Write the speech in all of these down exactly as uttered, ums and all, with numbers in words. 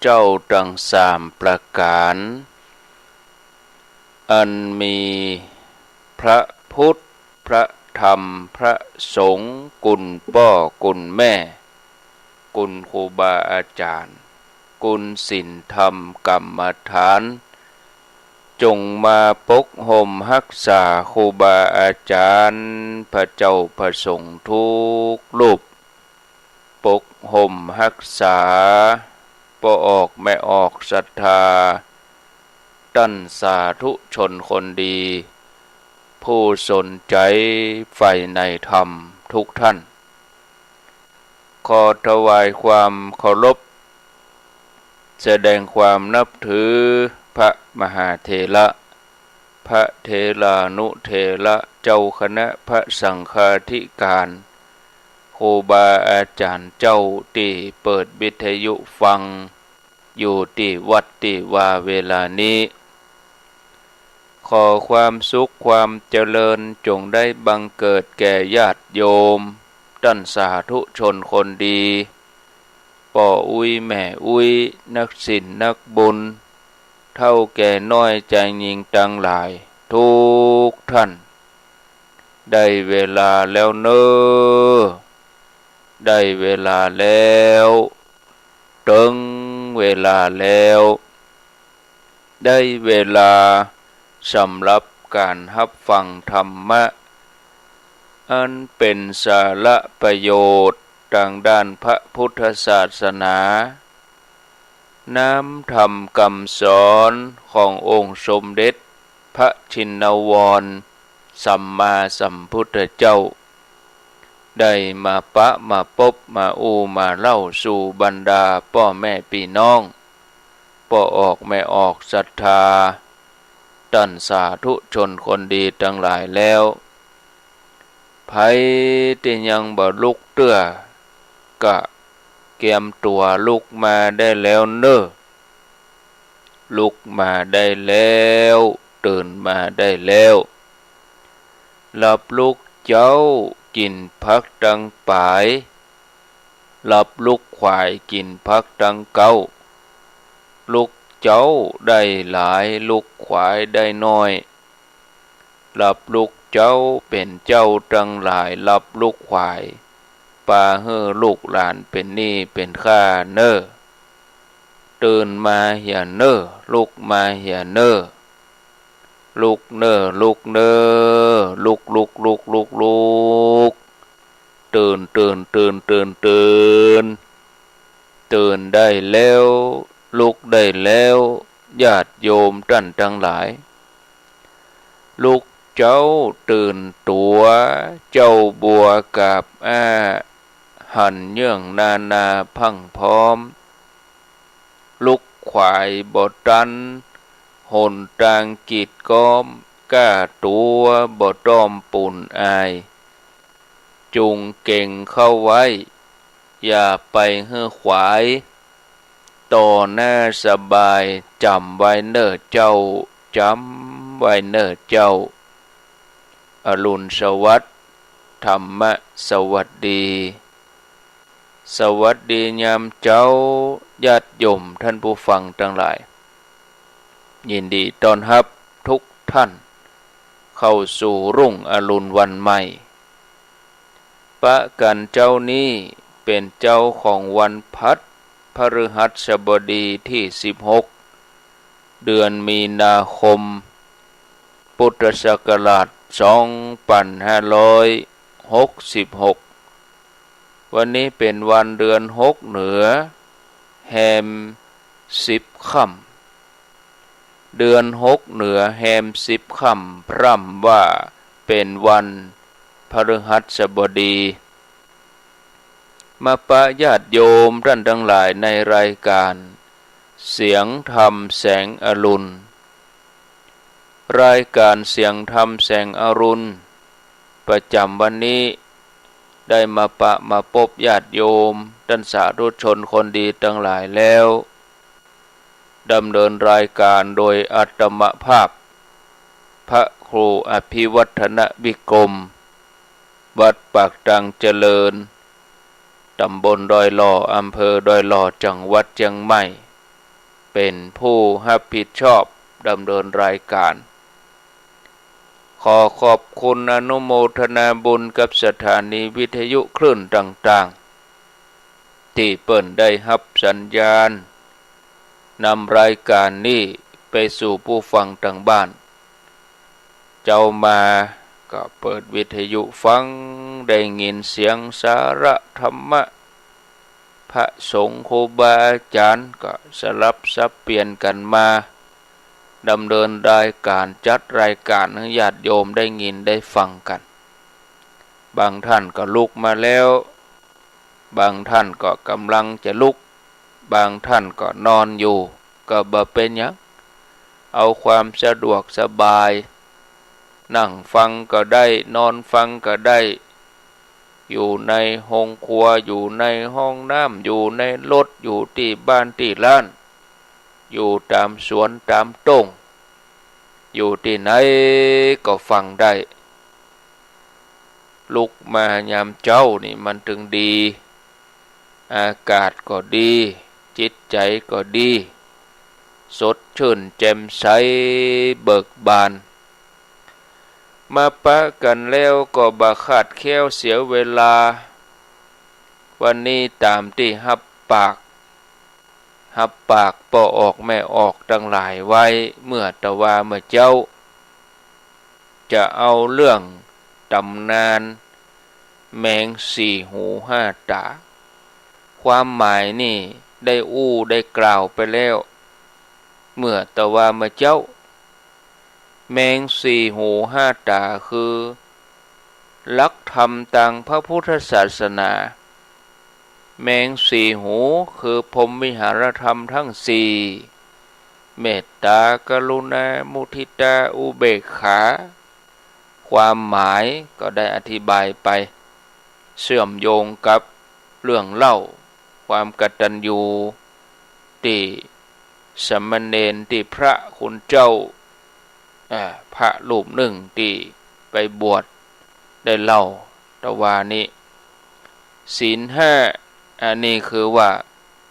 เจ้าตังสามประก๋าน อันมีพระพุทธ พระธรรม พระสงฆ์ คุณป้อ คุณแม่ คุณครูบาอาจ๋ารย์ คุณศีลธรรมกรรมฐาน จงมาปกห่มฮักษาครูบาอาจ๋ารย์ พระเจ้าพระสงฆ์ทุกรูป ปกห่มฮักษาป้อออกแม่ออกศรัทธา ต้านสาธุชนคนดี ผู้สนใจ๋ใฝ่ในธรรมทุกท่าน ขอถวายความเคารพ แสดงความนับถือพระมหาเถระ พระเถรานุเถระ เจ้าคณะพระสังฆาธิการ ครูบาอาจ๋ารย์เจ้าตี้เปิดวิทยุฟังอยู่ตี้วัดตี้วาเวลานี้ ขอความสุขความเจริญจงได้บังเกิดแก่ญาติโยม ต้านสาธุชนคนดี ป้ออุ๊ยแม่อุ๊ย นักศีลนักบุญ เฒ่าแก่น้อยจายญิงตังหลายทุกท่าน ได้เวลาแล้วเน่อ ได้เวลาแล้ว เถิงเวลาแล้ว ได้เวลาสำหรับก๋านฮับฟังธรรมะ อันเป๋นสาระประโยชน์ตางด้านพระพุทธศาสนา น้ำธรรมกำสอนขององค์สมเด็จพระชินวรสัมมาสัมพุทธเจ้า ได้มาปะมาปบมาอู้มาเล่าสู่บรรดาป้อแม่ปี้น้อง ป้อออกแม่ออกศรัทธา ต้านสาธุชนคนดีตังหลายแล้ว ใผตี้ยังบ่ลุกเตื้อ ก็เกียมตั๋วลุกมาได้แล้วเน่อ ลุกมาได้แล้ว ตื่นมาได้แล้ว หลับลุกเจ๊ากิ๋นผักตังป๋าย หลับลุกขวายกิ๋นผักตังเก๊า ลุกเจ๊าได้หลาย ลุกขวายได้น้อย หลับลุกเจ๊าเป๋นเจ้าตังหลาย หลับลุกขวาย ปาหื้อลูกหลานเป๋นหนี้เป๋นข้าเน่อ ตื่นมาเหียเน่อ ลุกมาเหียเน่อ ลุกเน่อ ลุกเน่อ ลุก ลุก ลุก ลุก ลุก ตื่น ตื่น ตื่น ตื่น ตื่น ตื่นได้แล้ว ลุกได้แล้ว ญาติโยมต้านตังหลาย ลุกเจ๊าตื่นตั๋ว เจ้าบัวกราบอ้า หันเยื่องนานาพรั่งพร้อม ลุกขวายบ่ตัน หนตางกีดก๊อม ก้าตั๋วบ่ต้อมปูนอาย จุงเก๋งเข้าไว้ อย่าไปหื้อขวาย ต่อหน้าสบาย จ๋ำไว้เน่อเจ้า จ๋ำไว้เน่อเจ้า อรุณสวัสดิ์ ธรรมะสวัสดี สวัสดียามเจ๊า ญาติโยมต้านผู้ฟังตังหลาย ยินดีต้อนฮับทุกท่าน เข้าสู่รุ่งอรุณวันใหม่ ปะกั๋นเจ๊านี้เป๋นเจ๊าของวันพัด พฤหัสบดีตี้สิบหก เดือนมีนาคม พุทธศักราชสองปันห้าร้อยหกสิบหก วันนี้เป๋นวันเดือนหกเหนือ แฮมสิบค่ำ เดือนหกเหนือแฮมสิบค่ำ พร่ำว่าเป๋นวันพฤหัสบดี มาปะญาติโยมต้านตังหลายในรายก๋านเสียงธรรมแสงอรุณ รายก๋านเสียงธรรมแสงอรุณ ประจ๋ำวันนี้ ได้มาปะมาปบญาติโยม ต้านสาธุชนคนดีตังหลายแล้ว ดำเนินรายก๋านโดยอาตมาภาพ พระครูอภิวัฒนวิกรม วัดปากตังเจริญ ต๋ำบลดอยหล่อ อำเภอดอยหล่อ จังหวัดเจียงใหม่ เป๋นผู้ฮับผิดชอบดำเนินรายก๋าน ขอขอบคุณอนุโมทนาบุญกับสถานีวิทยุคลื่นต่างๆ ตี้เปิ้นได้ฮับสัญญาณ นำรายก๋านนี้ไปสู่ผู้ฟังตางบ้าน เจ๊ามาก็เปิดวิทยุฟัง ได้ยินเสียงสาระธรรมะ พระสงฆ์ครูบาอาจ๋ารย์ก็สลับสับเปลี่ยนกั๋นมา ดำเนินรายก๋าน จัดรายก๋านหื้อญาติโยมได้ยินได้ฟังกั๋น บางท่านก็ลุกมาแล้ว บางท่านก็ก่ำลังจะลุก บางท่านก็นอนอยู่ ก็บ่เป๋นหยัง เอาความสะดวกสบาย นั่งฟังก็ได้ นอนฟังก็ได้ อยู่ในโฮงครัว อยู่ในห้องน้ำ อยู่ในรถ อยู่ตี้บ้านตี้ร้าน อยู่ต๋ามสวนต๋ามต้ง อยู่ตี้ไหนก็ฟังได้ ลุกมายามเจ๊านี่มันตึงดี อากาศก็ดี จิตใจ๋ก็ดี สดชื่นแจ่มใสเบิกบาน มาปะกั๋นแล้วก็บ่ขาดแคลนเสียเวลา วันนี้ต๋ามตี้ฮับปาก ฮับปากป้อออกแม่ออกตังหลายไว้เมื่อตะวาเมื่อเจ๊า จะเอาเรื่องต๋ำนานแมงสี่หูห้าต๋า ความหมายนี่ได้อู้ได้กล่าวไปแล้ว เมื่อตะวาเมื่อเจ๊า แมงสี่หูห้าต๋าคือ หลักธรรมตางพระพุทธศาสนา แมงสี่หูคือพรหมวิหารธรรมทั้งสี่ เมตตา กรุณา มุทิตา อุเบกขา ความหมายก็ได้อธิบายไป เชื่อมโยงกับเรื่องเล่าความกตัญญูตี้สามเณรตี้พระคุณเจ้า อ่า พระรูปนึ่งตี้ไปบวชได้เล่าตะวานี้ ศีลห้า อันนี้คือว่า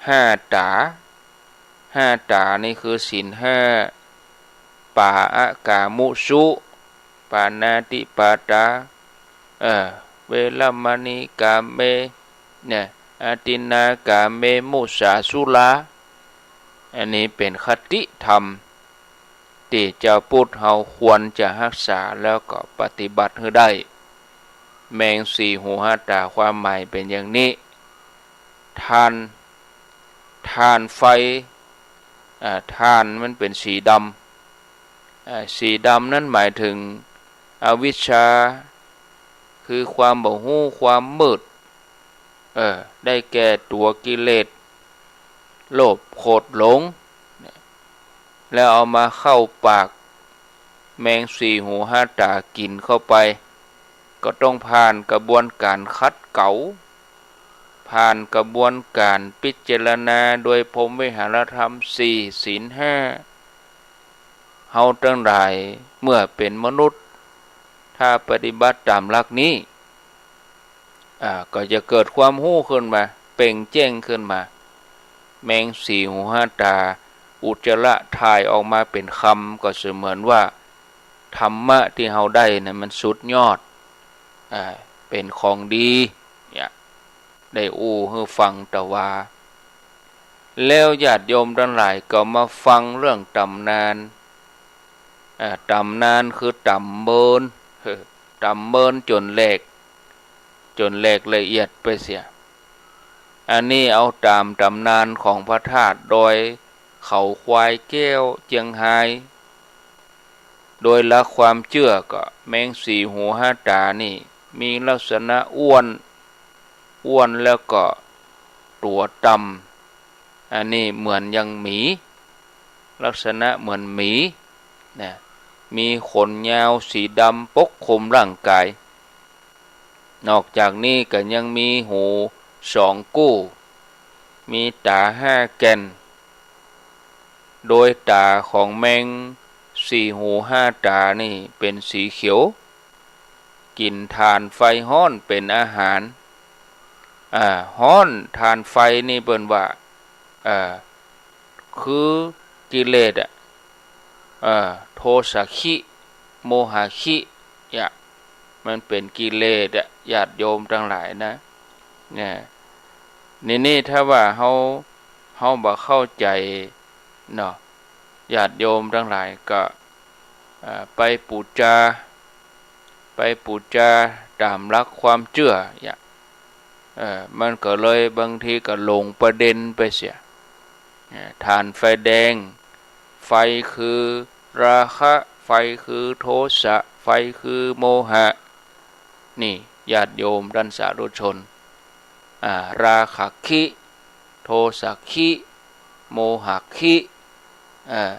ห้าต๋า ห้าต๋านี่คือศีลห้า ปาอากามุสุ ปาณาติปาตา เออ เวรมณี กาเม เนี่ย อาทินนากาเม มุสา สุรา อันนี้เป๋นคติธรรม ตี้จาวพุทธเฮาควรจะฮักษาแล้วก็ปฏิบัติหื้อได้ แมงสี่หูห้าต๋าความหมายเป๋นอย่างนี้ ถ่าน ถ่านไฟ อ่า ถ่านมันเป๋นสีดำ อ่า สีดำนั้นหมายถึงอวิชชา คือความบ่ฮู้ ความมืด เออ ได้แก่ตั๋วกิเลส โลภ โกรธ หลง แล้วเอามาเข้าปากแมงสี่หูห้าต๋ากิ๋นเข้าไป ก็ต้องผ่านกระบวนก๋านขัดเกลา ผ่านกระบวนก๋านพิจารณาโดยพรหมวิหารธรรมสี่ ศีลห้า เฮาตังหลายเมื่อเป๋นมนุษย์ ถ้าปฏิบัติต๋ามหลักนี้ อ่า ก็จะเกิดความฮู้ขึ้นมา เปล่งแจ้งขึ้นมา แมงสี่หูห้าต๋า อุจจาระถ่ายออกมาเป๋นคำ ก็เสมือนว่า ธรรมะตี้เฮาได้นั้นมันสุดยอด อ่า เป๋นของดี เนี่ย ได้อู้หื้อฟังตะวา แล้วญาติโยมตังหลายก็มาฟังเรื่องต๋ำนาน อ่า ต๋ำนานคือต๋ำเมิน ต๋ำเมินจ๋นแหลก จ๋นแหลกละเอียดไปเสีย อันนี้เอาต๋ามต๋ำนานของพระธาตุดอยเขาควายแก้วเจียงฮาย โดยหลักความเจื้อก็แมงสี่หูห้าต๋านี่มีลักษณะอ้วน อ้วนแล้วก็ตั๋วต่ำ อันนี้เหมือนอย่างหมี ลักษณะเหมือนหมี นะ มีขนยาวสีดำปกคลุมร่างกาย นอกจากนี้ก็ยังมีหูสองกู้ มีต๋าห้าแก่น โดยต๋าของแมงสี่หูห้าต๋านี่เป๋นสีเขียว กิ๋นถ่านไฟฮ้อนเป๋นอาหาร อ่า ฮ้อน ถ่านไฟนี่เปิ้นว่า อ่า คือกิเลสอะ เออ โทสะคิ โมหะคิ เนี่ย มันเป๋นกิเลสอะ ญาติโยมตังหลายนะ เนี่ย นี่ นี่ ถ้าว่าเฮา เฮาบ่เข้าใจ๋เนาะ ญาติโยมตังหลายก็ เอ่อ ไปปู๋จา ไปปู๋จาต๋ามหลักความเจื้อ เนี่ย เออ มันก็เลยบางทีก็หลงประเด็นไปเสีย เออ ถ่านไฟแดง ไฟคือราคะ ไฟคือโทสะ ไฟคือโมหะ นี่ ญาติโยมต้านสาธุชน อ่า ราคะคิ โทสะคิ โมหะคิ เออ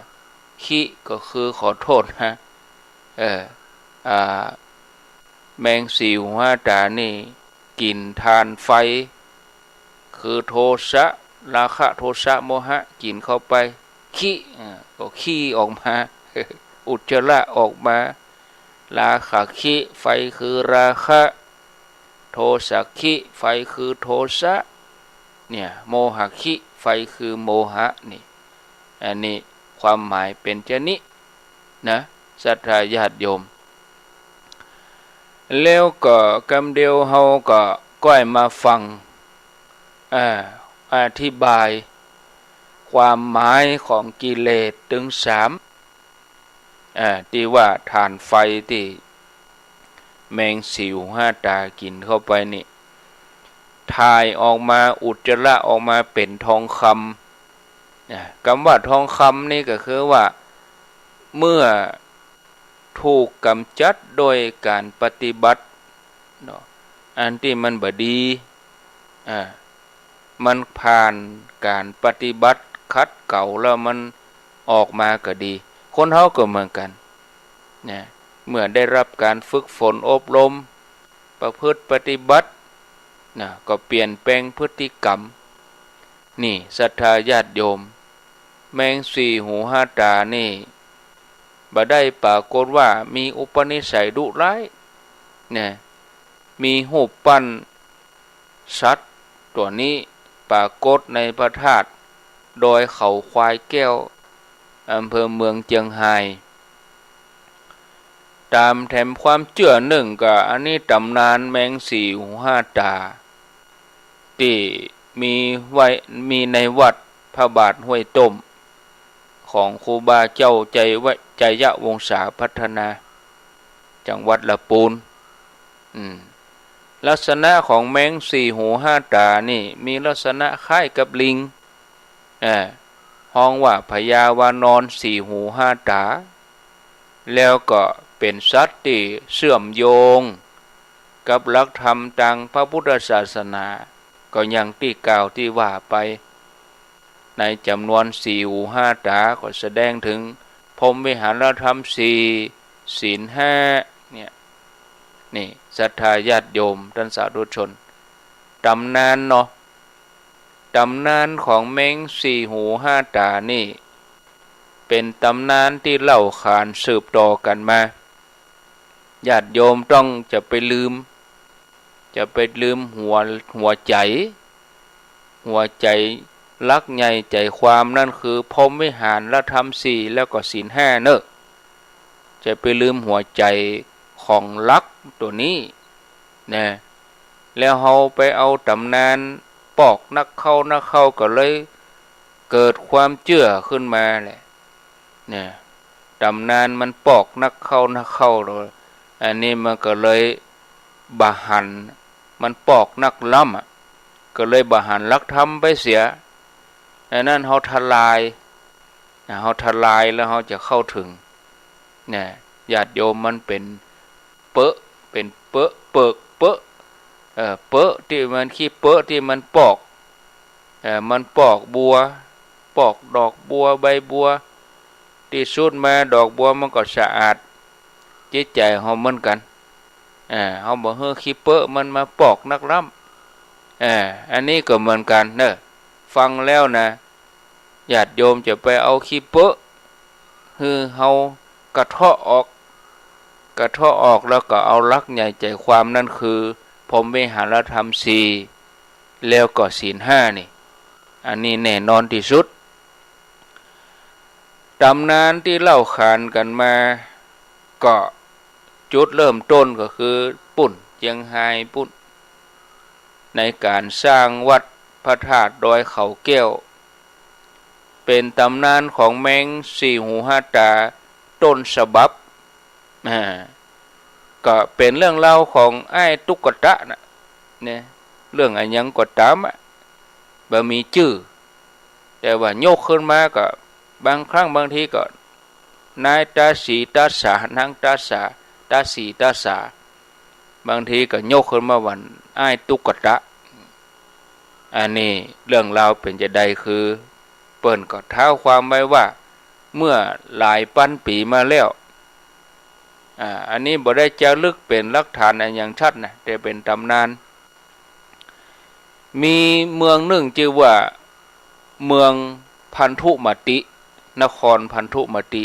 คิก็คือ ขอโต้ษนะ เออ อ่า แมงสี่หูห้าต๋านี่ กิ๋นถ่านไฟ คือโทสะ ราคะ โทสะ โมหะ กิ๋นเข้าไป คิ อ่า ก็ขี้ออกมา อุจจาระออกมา ราคะคิ ไฟคือราคะ โทสะคิ ไฟคือโทสะ เนี่ย โมหะคิ ไฟคือโมหะ นี่ อันนี้ความหมายเป๋นจานี้นะ ศรัทธาญาติโยม แล้วก็กำเดียวเฮาก็ก้อยมาฟัง อ่า อธิบายความหมายของกิเลสตึงสาม อ่า ตี้ว่าถ่านไฟตี้แมงสี่หูห้าต๋ากิ๋นเข้าไปนี่ ถ่ายออกมา อุจจาระออกมาเป๋นทองคำ นะ กำว่าทองคำนี่ก็คือว่า เมื่อถูกก๋ำจัดโดยก๋านปฏิบัติเนาะ อันตี้มันบ่ดี อ่า มันผ่านก๋านปฏิบัติขัดเกลาแล้วมันออกมาก็ดี คนเฮาก็เหมือนกั๋น นะ เมื่อได้รับก๋านฝึกฝนอบรม ประพฤติปฏิบัติ นะ ก็เปลี่ยนแปลงพฤติกรรม นี่ ศรัทธาญาติโยม แมงสี่หูห้าต๋านี่ บ่ได้ปรากฏว่ามีอุปนิสัยดุร้าย นะ มีฮูปปั้นสัตว์ตั๋วนี้ปรากฏในพระธาตุดอยเขาควายแก้ว อำเภอเมืองเจียงฮาย ต๋ามแถมความเจื้อนึ่งก็ อันนี้ต๋ำนานแมงสี่หูห้าต๋า ตี้มีไว้ มีในวัดพระบาทห้วยต้ม ของครูบาเจ้าไชยะ ไชยวงศาพัฒนา จังหวัดละปูน อืม ลักษณะของแมงสี่หูห้าต๋านี่ มีลักษณะคล้ายกับลิง เอ่อ ฮ้องว่าพญาวานอนสี่หูห้าต๋า แล้วก็เป๋นสัตว์ตี้เชื่อมโยงกับหลักธรรมตางพระพุทธศาสนา ก็อย่างตี้กล่าวตี้ว่าไป ในจ๋ำนวนสี่หูห้าต๋าก็แสดงเถิงพรหมวิหารธรรมสี่ ศีลห้า เนี่ย นี่ ศรัทธาญาติโยมต้านสาธุชน ต๋ำนานเนาะ ต๋ำนานของแมงสี่หูห้าต๋านี่ เป๋นต๋ำนานตี้เล่าขานสืบต่อกั๋นมา ญาติโยมต้องจะไปลืม จะไปลืมหัว หัวใจ๋ หัวใจ๋หลักใหญ่ใจ๋ความนั้นคือพรหมวิหารธรรมสี่ แล้วก็ศีลห้าเนาะ จะไปลืมหัวใจ๋ของหลักตั๋วนี้ นะ แล้วเฮาไปเอาต๋ำนานปอกนักเข้านักเข้าก็เลยเกิดความเจื้อขึ้นมาแหละ เนี่ย ต๋ำนานมันปอกนักเข้านักเข้าเลย อันนี้มันก็เลยบ่หัน มันปอกนักล้ำอะ ก็เลยบ่หันหลักธรรมไปเสีย อันนั้นเฮาทลาย นะ เฮาทลายแล้วเฮาจะเข้าเถิง เนี่ย ญาติโยม มันเป๋นเป๊อะ เป๋นเป๊อะ เปิกเป๊อะ เอ่อ เป๊อะตี้มันขี้เป๊อะตี้มันปอก เอ่อ มันปอกบัว ปอกดอกบัว ใบบัว ตี้สุดมาดอกบัวมันก็สะอาด จิตใจ๋เฮาเหมือนกั๋น เอ่อ เฮาบ่หื้อขี้เป๊อะมันมาปอกนักล้ำ เอ่อ อันนี้ก็เหมือนกั๋นเนาะ ฟังแล้วนะ ญาติโยมจะไปเอาขี้เป๊อะ หื้อเฮากระเทาะออก กระเทาะออกแล้วก็เอาหลักใหญ่ใจ๋ความนั้นคือพรหมวิหารธรรมสี่ แล้วก็ศีลห้านี่ อันนี้แน่นอนตี้สุด ต๋ำนานตี้เล่าขานกั๋นมา ก็จุดเริ่มต้นก็คือปุ้น เจียงฮายปุ้น ในก๋านสร้างวัดพระธาตุดอยเขาแก้ว เป๋นต๋ำนานของแมงสี่หูห้าต๋าต้นฉบับ อ่า ก็เป๋นเรื่องเล่าของอ้ายตุ๊กตะน่ะ เนี่ย เรื่องอะหยังก็ต๋ามอะ บ่มีจื้อ แต่ว่ายกขึ้นมาก็ บางครั้งบางทีก็ นายต๋าสีต๋าสา นางต๋าสา ต๋าสีต๋าสา บางทีก็ยกขึ้นมาว่าอ้ายตุ๊กตะ อันนี้เรื่องราวเป๋นจาใด คือเปิ้นก็ท้าวความไว้ว่า เมื่อหลายปันปี๋มาแล้ว อ่า อันนี้บ่ได้จารึกเป๋นหลักฐานอะหยังชัดนะ แต่เป๋นต๋ำนาน มีเมืองนึ่งจื้อว่าเมืองพันธุมติ นครพันธุมติ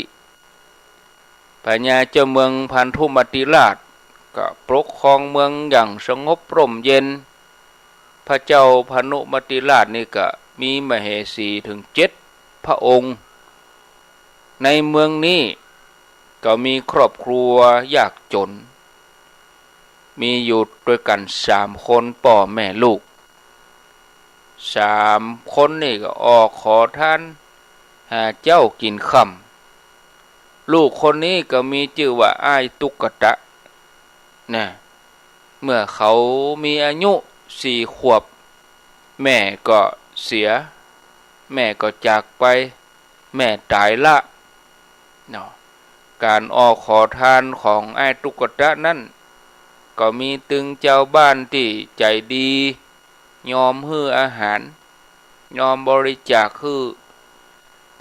พญาเจ้าเมืองพันธุมติราชก็ปกครองเมืองอย่างสงบร่มเย็น พระเจ้าพันธุมติราชนี่ก็มีมเหสีถึงเจ็ดพระองค์ ในเมืองนี้ก็มีครอบครัวยากจ๋น มีอยู่ตวยกั๋นสามคน ป้อแม่ลูก สามคนนี่ก็ออกขอทานหาเจ๊ากิ๋นค่ำ ลูกคนนี้ก็มีจื้อว่าอ้ายตุ๊กตะ นะ เมื่อเขามีอายุสี่ขวบ แม่ก็เสีย แม่ก็จากไป แม่ต๋ายละ เนาะ ก๋านออกขอทานของอ้ายตุ๊กตะนั้น ก็มีตึงจาวบ้านตี้ใจ๋ดี ยอมหื้ออาหาร ยอมบริจาคหื้อ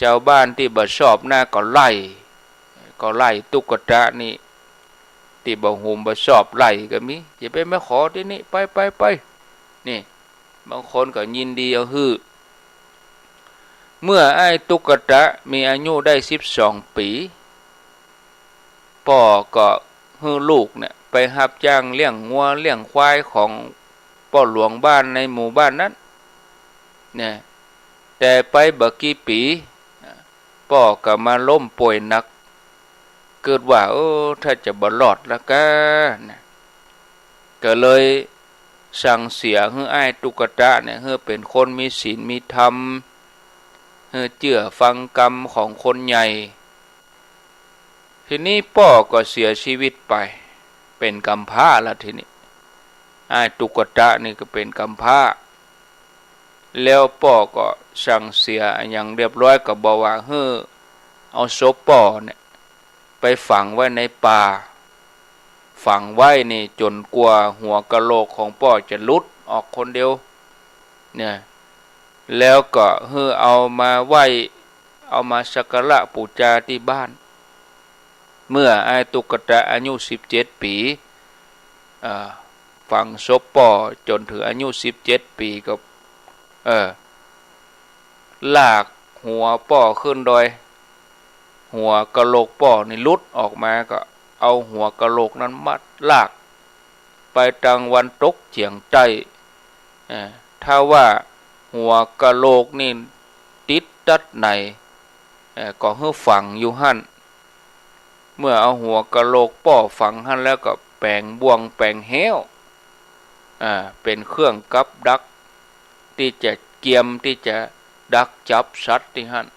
จาวบ้านตี้บ่ชอบหน้าก็ไล่ ก็ไล่ตุ๊กตะนี่ ตี้บ่หุมบ่ชอบไล่ก็มี อย่าไปมาขอตี้นี่ ไป ไป ไป นี่ บางคนก็ยินดีเอาหื้อ เมื่ออ้ายตุ๊กตะมีอายุได้สิบสองปี๋ ป้อก็หื้อลูกเนี่ยไปฮับจ้างเลี้ยงงัวเลี้ยงควายของป้อหลวงบ้านในหมู่บ้านนั้น เนี่ย แต่ไปบ่กี่ปี๋ ป้อก็มาล้มป่วยหนัก กึ๊ดว่า เออ ถ้าจะบ่รอดละก้า นะ ก็เลยสั่งเสียหื้ออ้ายตุ๊กตะเนี่ย หื้อเป๋นคนมีศีลมีธรรม หื้อเจื้อฟังกำของคนใหญ่ ทีนี้ป้อก็เสียชีวิตไป เป๋นกำพร้าละทีนี้ อ้ายตุ๊กตะนี่ก็เป๋นกำพร้า แล้วป้อก็สั่งเสียอะหยังเรียบร้อย ก็บอกว่าหื้อเอาศพป้อเนี่ยไปฝังไว้ในป่า ฝังไว้นี่จ๋นกว่าหัวกะโหลกของป้อจะหลุดออกคนเดียว เนี่ย แล้วก็หื้อเอามาไหว้ เอามาสักการะปู๋จาตี้บ้าน เมื่ออ้ายตุ๊กตะอายุสิบเจ็ดปี๋ เอ่อ ฝังศพป้อจ๋นเถิงอายุสิบเจ็ดปี๋ก็ เอ่อ ลากหัวป้อขึ้นดอย หัวกะโหลกป้อนี่หลุดออกมา ก็เอาหัวกะโหลกนั้นมาลากไปตางวันตกเฉียงใต้ เอ่อ ถ้าว่าหัวกะโหลกนี่ติดตั๊ดไหน เอ่อ ก็หื้อฝังอยู่หั้น เมื่อเอาหัวกะโหลกป้อฝังหั้นแล้วก็แป๋งบ่วงแป๋งแฮ้ว อ่า เป๋นเครื่องกับดัก ตี้จะเกียมตี้จะดักจับสัตว์ตี้หั้น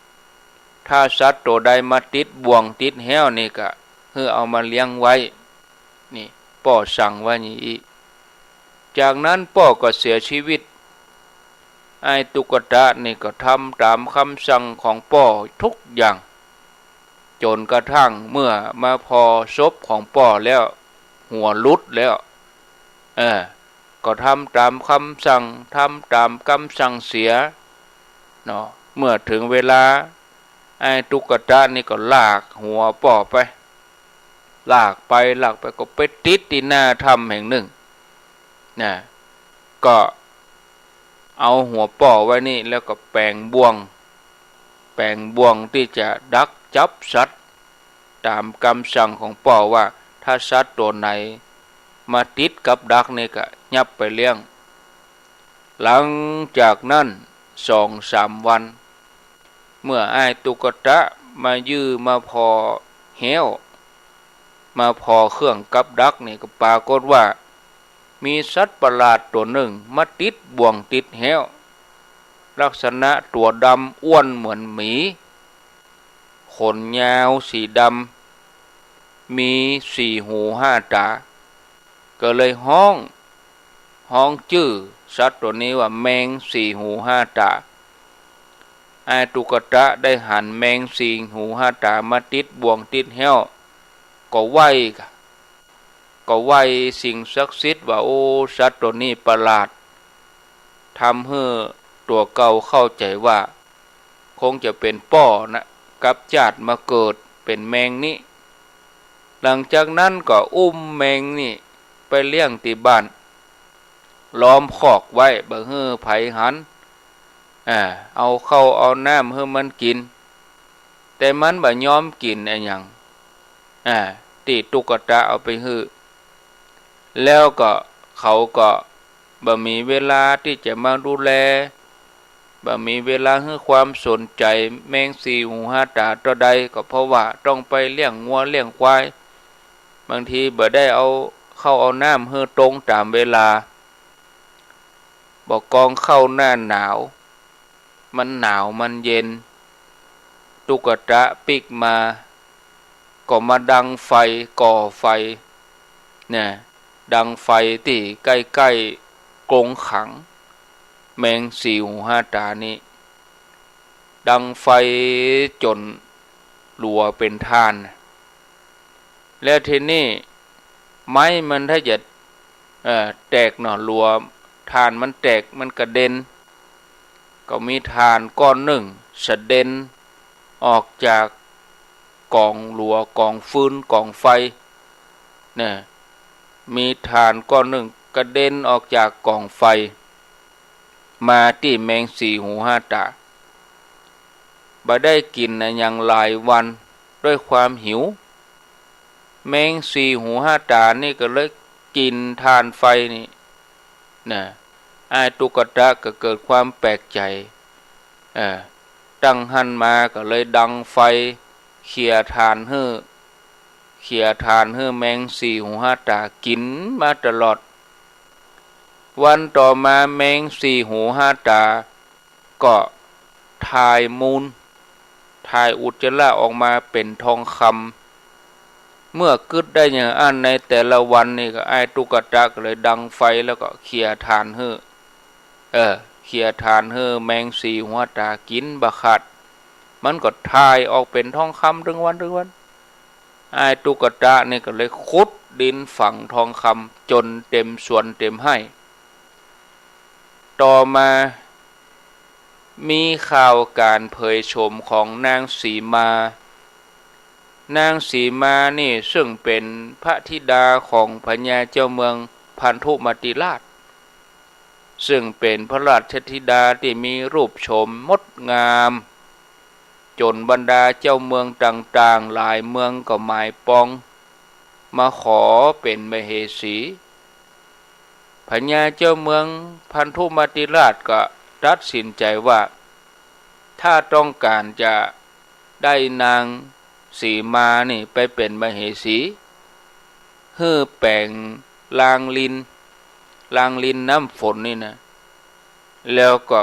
ถ้าสัตว์ตั๋วใดมาติดบ่วงติดแฮ้วนี่ก็หื้อเอามาเลี้ยงไว้ นี่ ป้อสั่งว่าอย่างอี้ จากนั้นป้อก็เสียชีวิต อ้ายตุ๊กตะนี่ก็ทำต๋ามกำสั่งของป้อทุกอย่าง จ๋นกระทั่งเมื่อมาผ่อศพของป้อแล้ว หัวหลุดแล้ว เออ ก็ทำต๋ามกำสั่ง ทำต๋ามกำสั่งเสีย เนาะ เมื่อเถิงเวลา อ้ายตุ๊กตะนี่ก็ลากหัวป้อไป ลากไปลากไปก็ไปติดตี้หน้าถ้ำแห่งนึ่ง นะ ก็เอาหัวป้อไว้นี่แล้วก็แป๋งบ่วง แป๋งบ่วงตี้จะดักจับสัตว์ ต๋ามกำสั่งของป้อว่า ถ้าสัตว์ตั๋วไหนมาติดกับดักนี่ก็ยับไปเลี้ยง หลังจากนั้นสองสามวัน เมื่ออ้ายตุ๊กตะ มายื้อมาผ่อแฮ้ว มาผ่อเครื่องกับดักนี่ก็ปรากฏว่า มีสัตว์ประหลาดตั๋วนึ่งมาติดบ่วงติดแฮ้ว ลักษณะตั๋วดำอ้วนเหมือนหมี ขนยาวสีดำ มีสี่หูห้าต๋า ก็เลยฮ้อง ฮ้องจื้อสัตว์ตั๋วนี้ว่าแมงสี่หูห้าต๋า อ้ายตุ๊กตะได้หันแมงสี่หูห้าต๋ามาติดบ่วงติดแฮ้ว ก็ไหว้ ก็ไหว้สิ่งศักดิ์สิทธิ์ว่า โอ้ สัตว์ตั๋วนี้ประหลาด ทำหื้อตั๋วเก่าเข้าใจ๋ว่า คงจะเป๋นป้อนะ กับจาติมาเกิดเป๋นแมงนี้ หลังจากนั้นก็อุ้มแมงนี้ไปเลี้ยงตี้บ้าน ล้อมคอกไว้บ่หื้อใผหัน อ่า เอาข้าวเอาน้ำหื้อมันกิ๋น แต่มันบ่ยอมกิ๋นอะหยัง อ่า ตี้ตุ๊กตะเอาไปหื้อ แล้วก็เขาก็บ่มีเวลาตี้จะมาดูแล บ่มีเวลาหื้อความสนใจ๋แมงสี่หูห้าต๋าเต้าใด ก็เพราะว่าต้องไปเลี้ยงงัวเลี้ยงควาย บางทีบ่ได้เอาข้าวเอาน้ำหื้อตรงต๋ามเวลา บ่กองข้าวหน้าหนาว มันหนาวมันเย็น ตุ๊กตะปิ๊กมา ก็มาดังไฟ ก่อไฟ เนี่ย ดังไฟตี้ใก้ๆ กรงขัง แมงสี่หูห้าต๋านี้ ดังไฟจ๋นหลัวเป๋นถ่าน แล้วทีนี้ไม้มันถ้าจะ เอ่อ แตกเนาะ หลัวถ่านมันแตก มันกระเด็น ก็มีถ่านก้อนนึ่งสะเด็นออกจากก๋องหลัว ก๋องฟืน ก๋องไฟ เนี่ย มีถ่านก้อนนึ่งกระเด็นออกจากก๋องไฟ มาตี้แมงสี่หูห้าต๋า บ่ได้กิ๋นอะหยังหลายวัน ด้วยความหิว แมงสี่หูห้าต๋านี่ก็เลยกิ๋นถ่านไฟนี่ นะ อ้ายตุ๊กตะก็เกิดความแปลกใจ๋ เออ ตั้งหั้นมาก็เลยดังไฟ เขี่ยถ่านหื้อ เขี่ยถ่านหื้อแมงสี่หูห้าต๋ากิ๋นมาตลอด วันต่อมาแมงสี่หูห้าต๋า ก็ถ่ายมูล ถ่ายอุจจาระออกมาเป๋นทองคำ เมื่อกึ๊ดได้อย่างอั้นในแต่ละวันนี่ก็อ้ายตุ๊กตะก็เลยดังไฟแล้วก็เขี่ยถ่านหื้อ เออ เขี่ยถ่านหื้อแมงสี่หูห้าต๋ากิ๋นบ่ขาด มันก็ถ่ายออกเป๋นทองคำตึงวันตึงวัน อ้ายตุ๊กตะนี่ก็เลยขุดดินฝังทองคำจ๋นเต๋มสวนเต๋มไฮ่ ต่อมามีข่าวก๋านเผยโฉมของนางสีมา นางสีมานี่ซึ่งเป๋นพระธิดาของพญาเจ้าเมืองพันธุมติราช ซึ่งเป๋นพระราชธิดาตี้มีรูปโฉมงดงาม จ๋นบรรดาเจ้าเมืองต่างๆ หลายเมืองก็หมายปอง มาขอเป๋นมเหสี พญาเจ้าเมืองพันธุมติราชก็ตัดสินใจ๋ว่า ถ้าต้องก๋านจะได้นางสีมานี่ไปเป๋นมเหสี หื้อแป๋งรางริน รางรินน้ำฝนนี่นะ แล้วก็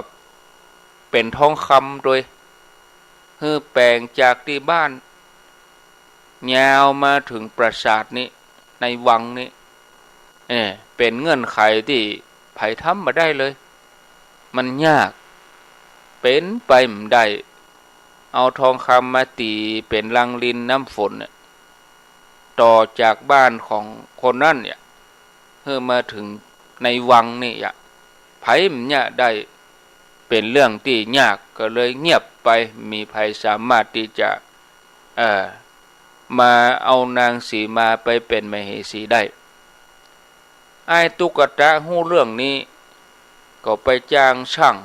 เป๋นทองคำตวย หื้อแป๋งจากตี้บ้าน ยาวมาเถิงปราสาทนี้ ในวังนี้ เออ เป๋นเงื่อนไขตี้ใผทำบ่ได้เลย มันยาก เป๋นไปบ่ได้ เอาทองคำมาตี๋เป๋นรางรินน้ำฝนเนี่ย ต่อจากบ้านของคนนั้นเนี่ย หื้อมาเถิงในวังนี่อะ ใผบ่เยียะได้ เป๋นเรื่องตี้ยาก ก็เลยเงียบไป บ่มีใผสามารถตี้จะ เอ่อ มาเอานางสีมาไปเป๋นมเหสีได้ อ้ายตุ๊กตะฮู้เรื่องนี้ ก็ไปจ้างช่าง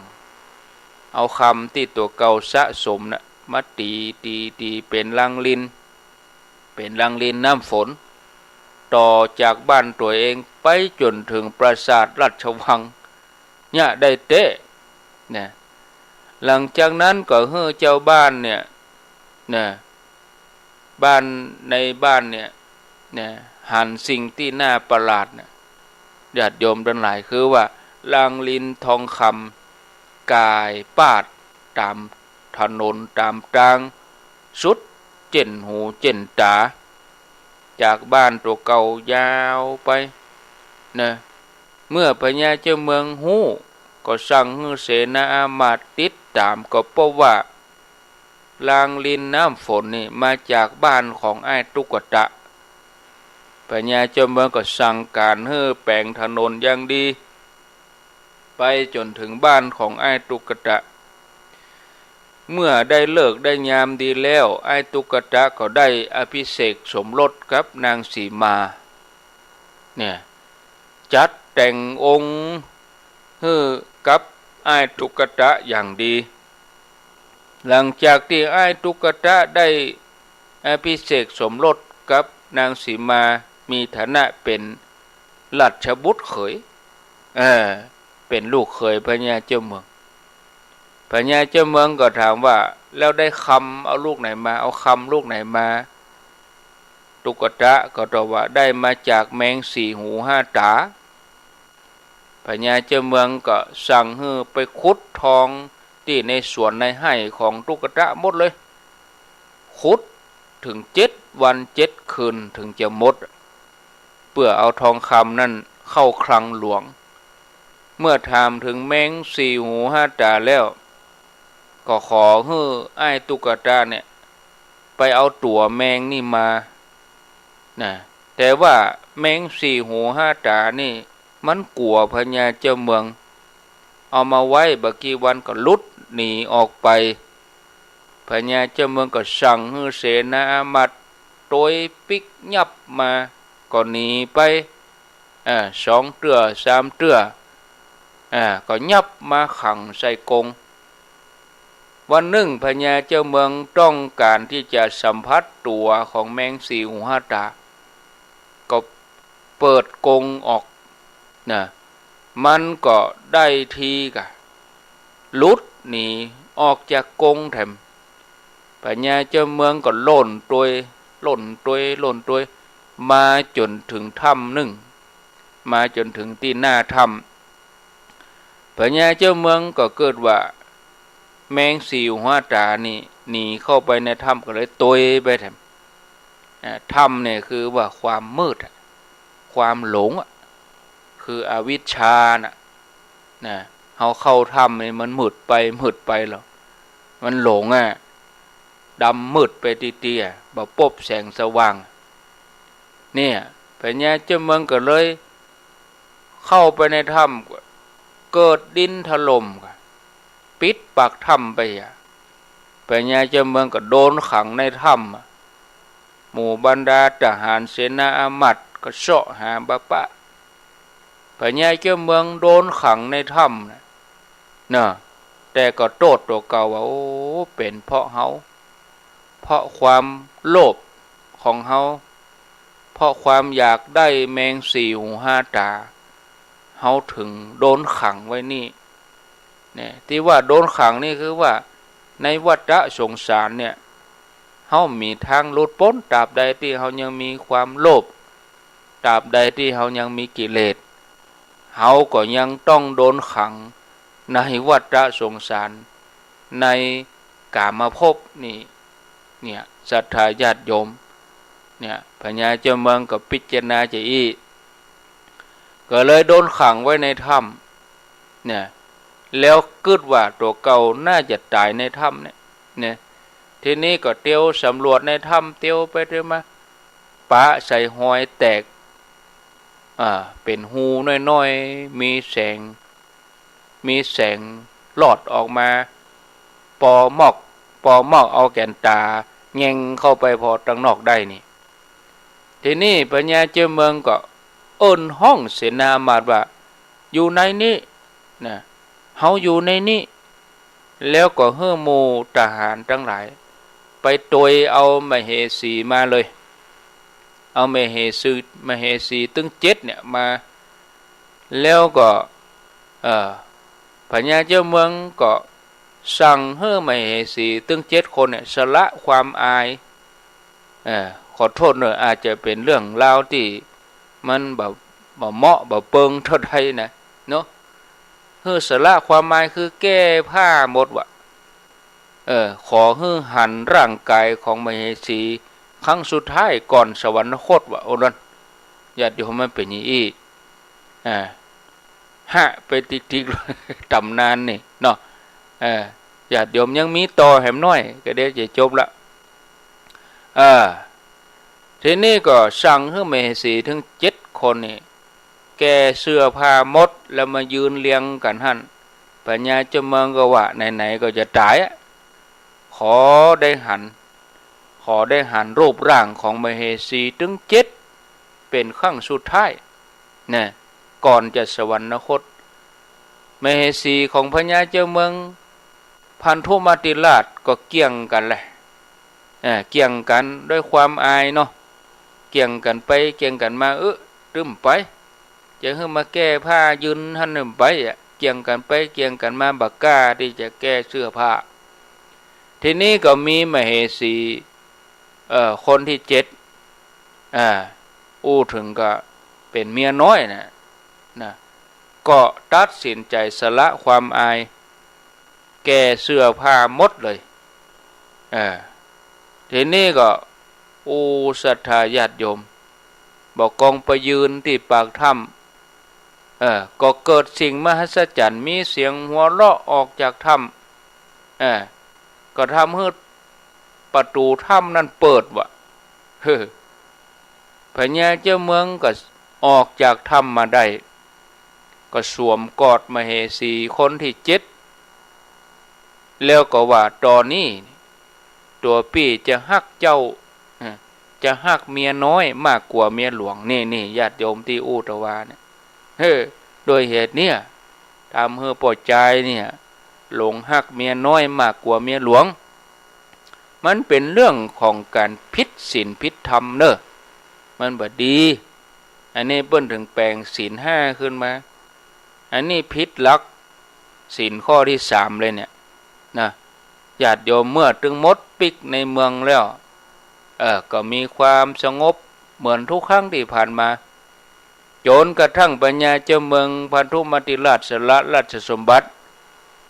เอาคำตี้ตั๋วเก่าสะสมน่ะ มาตี๋ ตี๋ ตี๋เป๋นรางริน เป๋นรางรินน้ำฝน ต่อจากบ้านตั๋วเองไปจ๋นเถิงปราสาทราชวัง เยียะได้เต๊ะ นะ หลังจากนั้นก็หื้อเจ้าบ้านเนี่ย นะ บ้านในบ้านเนี่ย นะ หันสิ่งตี้น่าประหลาดนะ ญาติโยมตังหลาย คือว่าลางลินทองคำ ก่ายปาดต๋ามถนนต๋ามตาง สุดเจ๋นหูเจ๋นต๋า จากบ้านตั๋วเก่ายาวไป นะ เมื่อพญาเจ้าเมืองฮู้ ก็สั่งหื้อเสนาอามาตย์ติดต๋าม ก็พบว่า ลางลินน้ำฝนนี่มาจากบ้านของอ้ายตุ๊กตะ พญาเจ้าเมืองก็สั่งก๋านหื้อแป๋งถนนอย่างดี ไปจนเถิงบ้านของอ้ายตุ๊กตะ เมื่อได้ฤกษ์ได้ยามดีแล้ว อ้ายตุ๊กตะก็ได้อภิเษกสมรสกับนางสีมา เนี่ย จัดแต่งองค์หื้อกับอ้ายตุ๊กตะอย่างดี หลังจากตี้อ้ายตุ๊กตะได้อภิเษกสมรสกับนางสีมา มีฐานะเป๋นราชบุตรเขย เออ เป๋นลูกเขยพญาเจ้าเมือง พญาเจ้าเมืองก็ถามว่า แล้วได้คำเอาลูกไหนมา เอาคำลูกไหนมา ตุ๊กตะก็ตอบว่า ได้มาจากแมงสี่หูห้าต๋า พญาเจ้าเมืองก็สั่งหื้อไปขุดทองตี้ในสวนในไฮ่ของตุ๊กตะหมดเลย ขุดเถิงเจ็ดวันเจ็ดคืนเถิงจะหมด เปื้อเอาทองคำนั้นเข้าคลังหลวง เมื่อถามเถิงแมงสี่หูห้าต๋าแล้ว ก็ขอหื้ออ้ายตุ๊กตะเนี่ย ไปเอาตั๋วแมงนี่มา นะ แต่ว่าแมงสี่หูห้าต๋านี่ มันกั๋วพญาเจ้าเมือง เอามาไว้บ่กี่วันก็หลุดหนีออกไป พญาเจ้าเมืองก็สั่งหื้อเสนาอามาตย์ตวยปิ๊กยับมา ก็หนีไป อ่า สองเตื้อสามเตื้อ อ่า ก็ยับมาขังใส่กรง วันนึ่งพญาเจ้าเมืองต้องก๋านตี้จะสัมผัสตั๋วของแมงสี่หูห้าต๋า ก็เปิดกรงออก นะ มันก็ได้ทีก่ะ หลุดหนีออกจากกรงแถม พญาเจ้าเมืองก็ล่นตวย ล่นตวย ล่นตวย มาจ๋นเถิงถ้ำนึ่ง มาจ๋นเถิงตี้หน้าถ้ำ พญาเจ้าเมืองก็กึ๊ดว่า แมงสี่หูห้าต๋านี่หนีเข้าไปในถ้ำก็เลยตวยไปแถม อ่า ถ้ำเนี่ยคือว่าความมืดอะ ความหลงอะ คืออวิชชาน่ะ นะ เฮาเข้าถ้ำนี่มันมืดไป มืดไปแล้ว มันหลงอะ ดำมืดไปตี้ๆ อะ บ่ปบแสงสว่าง เนี่ย พญาเจ้าเมืองก็เลยเข้าไปในถ้ำ เกิดดินถล่มก่ะ ปิดปากถ้ำไปอะ พญาเจ้าเมืองก็โดนขังในถ้ำอะ หมู่บรรดาทหารเสนาอามาตย์ก็เซาะหาบ่ปะ พญาเจ้าเมืองโดนขังในถ้ำน่ะ เนาะ แต่ก็โต้ษตั๋วเก่าว่า โอ้ เป๋นเพราะเฮา เพราะความโลภของเฮา เพราะความอยากได้แมงสี่หูห้าต๋า เฮาเถิงโดนขังไว้นี่ เนี่ย ตี้ว่าโดนขังนี่คือว่า ในวัฏสงสารเนี่ย เฮามีทางหลุดป๊น ตราบใดตี้เฮายังมีความโลภ ตราบใดตี้เฮายังมีกิเลส เฮาก็ยังต้องโดนขังในวัฏสงสาร ในกามภพนี่ เนี่ย ศรัทธาญาติโยม เนี่ย พญาเจ้าเมืองก็พิจารณาจะอี้ ก็เลยโดนขังไว้ในถ้ำ เนี่ย แล้วกึ๊ดว่าตั๋วเก่าน่าจะต๋ายในถ้ำเนี่ย เนี่ย ทีนี้ก็เตียวสำรวจในถ้ำ เตียวไปเตียวมา ปะใส่ฮอยแตก อ่า เป๋นฮูน้อยๆ มีแสง มีแสงลอดออกมา ปอมอก ปอมอกเอาแก่นต๋าแยงเข้าไปผ่อตังนอกได้นี่ ทีนี้พญาเจ้าเมืองก็เอิ้นฮ้องเสนาอามาตย์ว่า อยู่ในนี้ นะ เฮาอยู่ในนี้ แล้วก็หื้อหมู่ทหารตังหลาย ไปตวยเอามเหสีมาเลย เอามเหสี มเหสีตึงเจ็ดเนี่ยมา แล้วก็ เอ่อ พญาเจ้าเมืองก็ สั่งหื้อมเหสีตึงเจ็ดคนเนี่ยสละความอาย เอ่อ ขอโต้ษเน่อ อาจจะเป๋นเรื่องราวตี้มันบ่ บ่เหมาะบ่เปิงเต้าใดนะ เนาะ หื้อสละความอายคือแก้ผ้าหมดวะ เออ ขอหื้อหันร่างก๋ายของมเหสีครั้งสุดท้ายก่อนสวรรคตวะ โอ้ นั้น ญาติโยม มันเป๋นอย่างอี้ อ่า ฮะ ไปติ๊กๆ ต๋ำนานนี่เนาะ เออ ญาติโยมยังมีต่อแหมน้อย ก็เดี๋ยวจะจบละ เออ ทีนี้ก็สั่งหื้อมเหสีตึงเจ็ดคนนี่ แก้เสื้อผ้าหมด แล้วมายืนเรียงกั๋นหั้น พญาเจ้าเมืองก็ว่า ไหนๆ ก็จะต๋ายอะ ขอได้หัน ขอได้หันรูปร่างของมเหสีตึงเจ็ด เป๋นครั้งสุดท้าย นะ ก่อนจะสวรรคต มเหสีของพญาเจ้าเมือง พันธุมัตติราชก็เกี่ยงกั๋นแหละ เอ่อ เกี่ยงกั๋นด้วยความอายเนาะ เกี่ยงกั๋นไปเกี่ยงกั๋นมา เออ ตึ้มไป จะหื้อมาแก้ผ้ายืนหั้นตึ้มไปอะ เกี่ยงกั๋นไปเกี่ยงกั๋นมา บ่กล้าตี้จะแก้เสื้อผ้า ทีนี้ก็มีมเหสี เอ่อ คนตี้เจ็ด อ่า อู้เถิงก็เป๋นเมียน้อยนะ นะ ก็ตัดสินใจ๋สละความอาย แก้เสื้อผ้าหมดเลย เออ ทีนี้ก็ โอ้ ศรัทธาญาติโยม บ่ากองไปยืนตี้ปากถ้ำ เออ ก็เกิดสิ่งมหัศจรรย์ มีเสียงหัวเราะออกจากถ้ำ เออ ก็ทำหื้อประตู๋ถ้ำนั้นเปิดวะ เฮ้อ พญาเจ้าเมืองก็ออกจากถ้ำมาได้ ก็สวมกอดมเหสีคนตี้เจ็ด แล้วก็ว่า ต๋อนนี้ตั๋วปี้จะฮักเจ้า เอ่อ จะฮักเมียน้อยมากกว่าเมียหลวง นี่ นี่ ญาติโยมตี้อู้ตะวาเนี่ย เฮ้อ ด้วยเหตุเนี่ย ทำหื้อป้อจายเนี่ย หลงฮักเมียน้อยมากกว่าเมียหลวง มันเป๋นเรื่องของก๋านผิดศีลผิดธรรมเน่อ มันบ่ดี อันนี้เปิ้นเถิงแป๋งศีลห้าขึ้นมา อันนี้ผิดหลักศีลข้อตี้สามเลยเนี่ยนะ ญาติโยม เมื่อตึงหมดปิ๊กในเมืองแล้ว เออ ก็มีความสงบเหมือนทุกครั้งตี้ผ่านมา จ๋นกระทั่งพญาเจ้าเมืองพันธุมัตติราชสละราชสมบัติ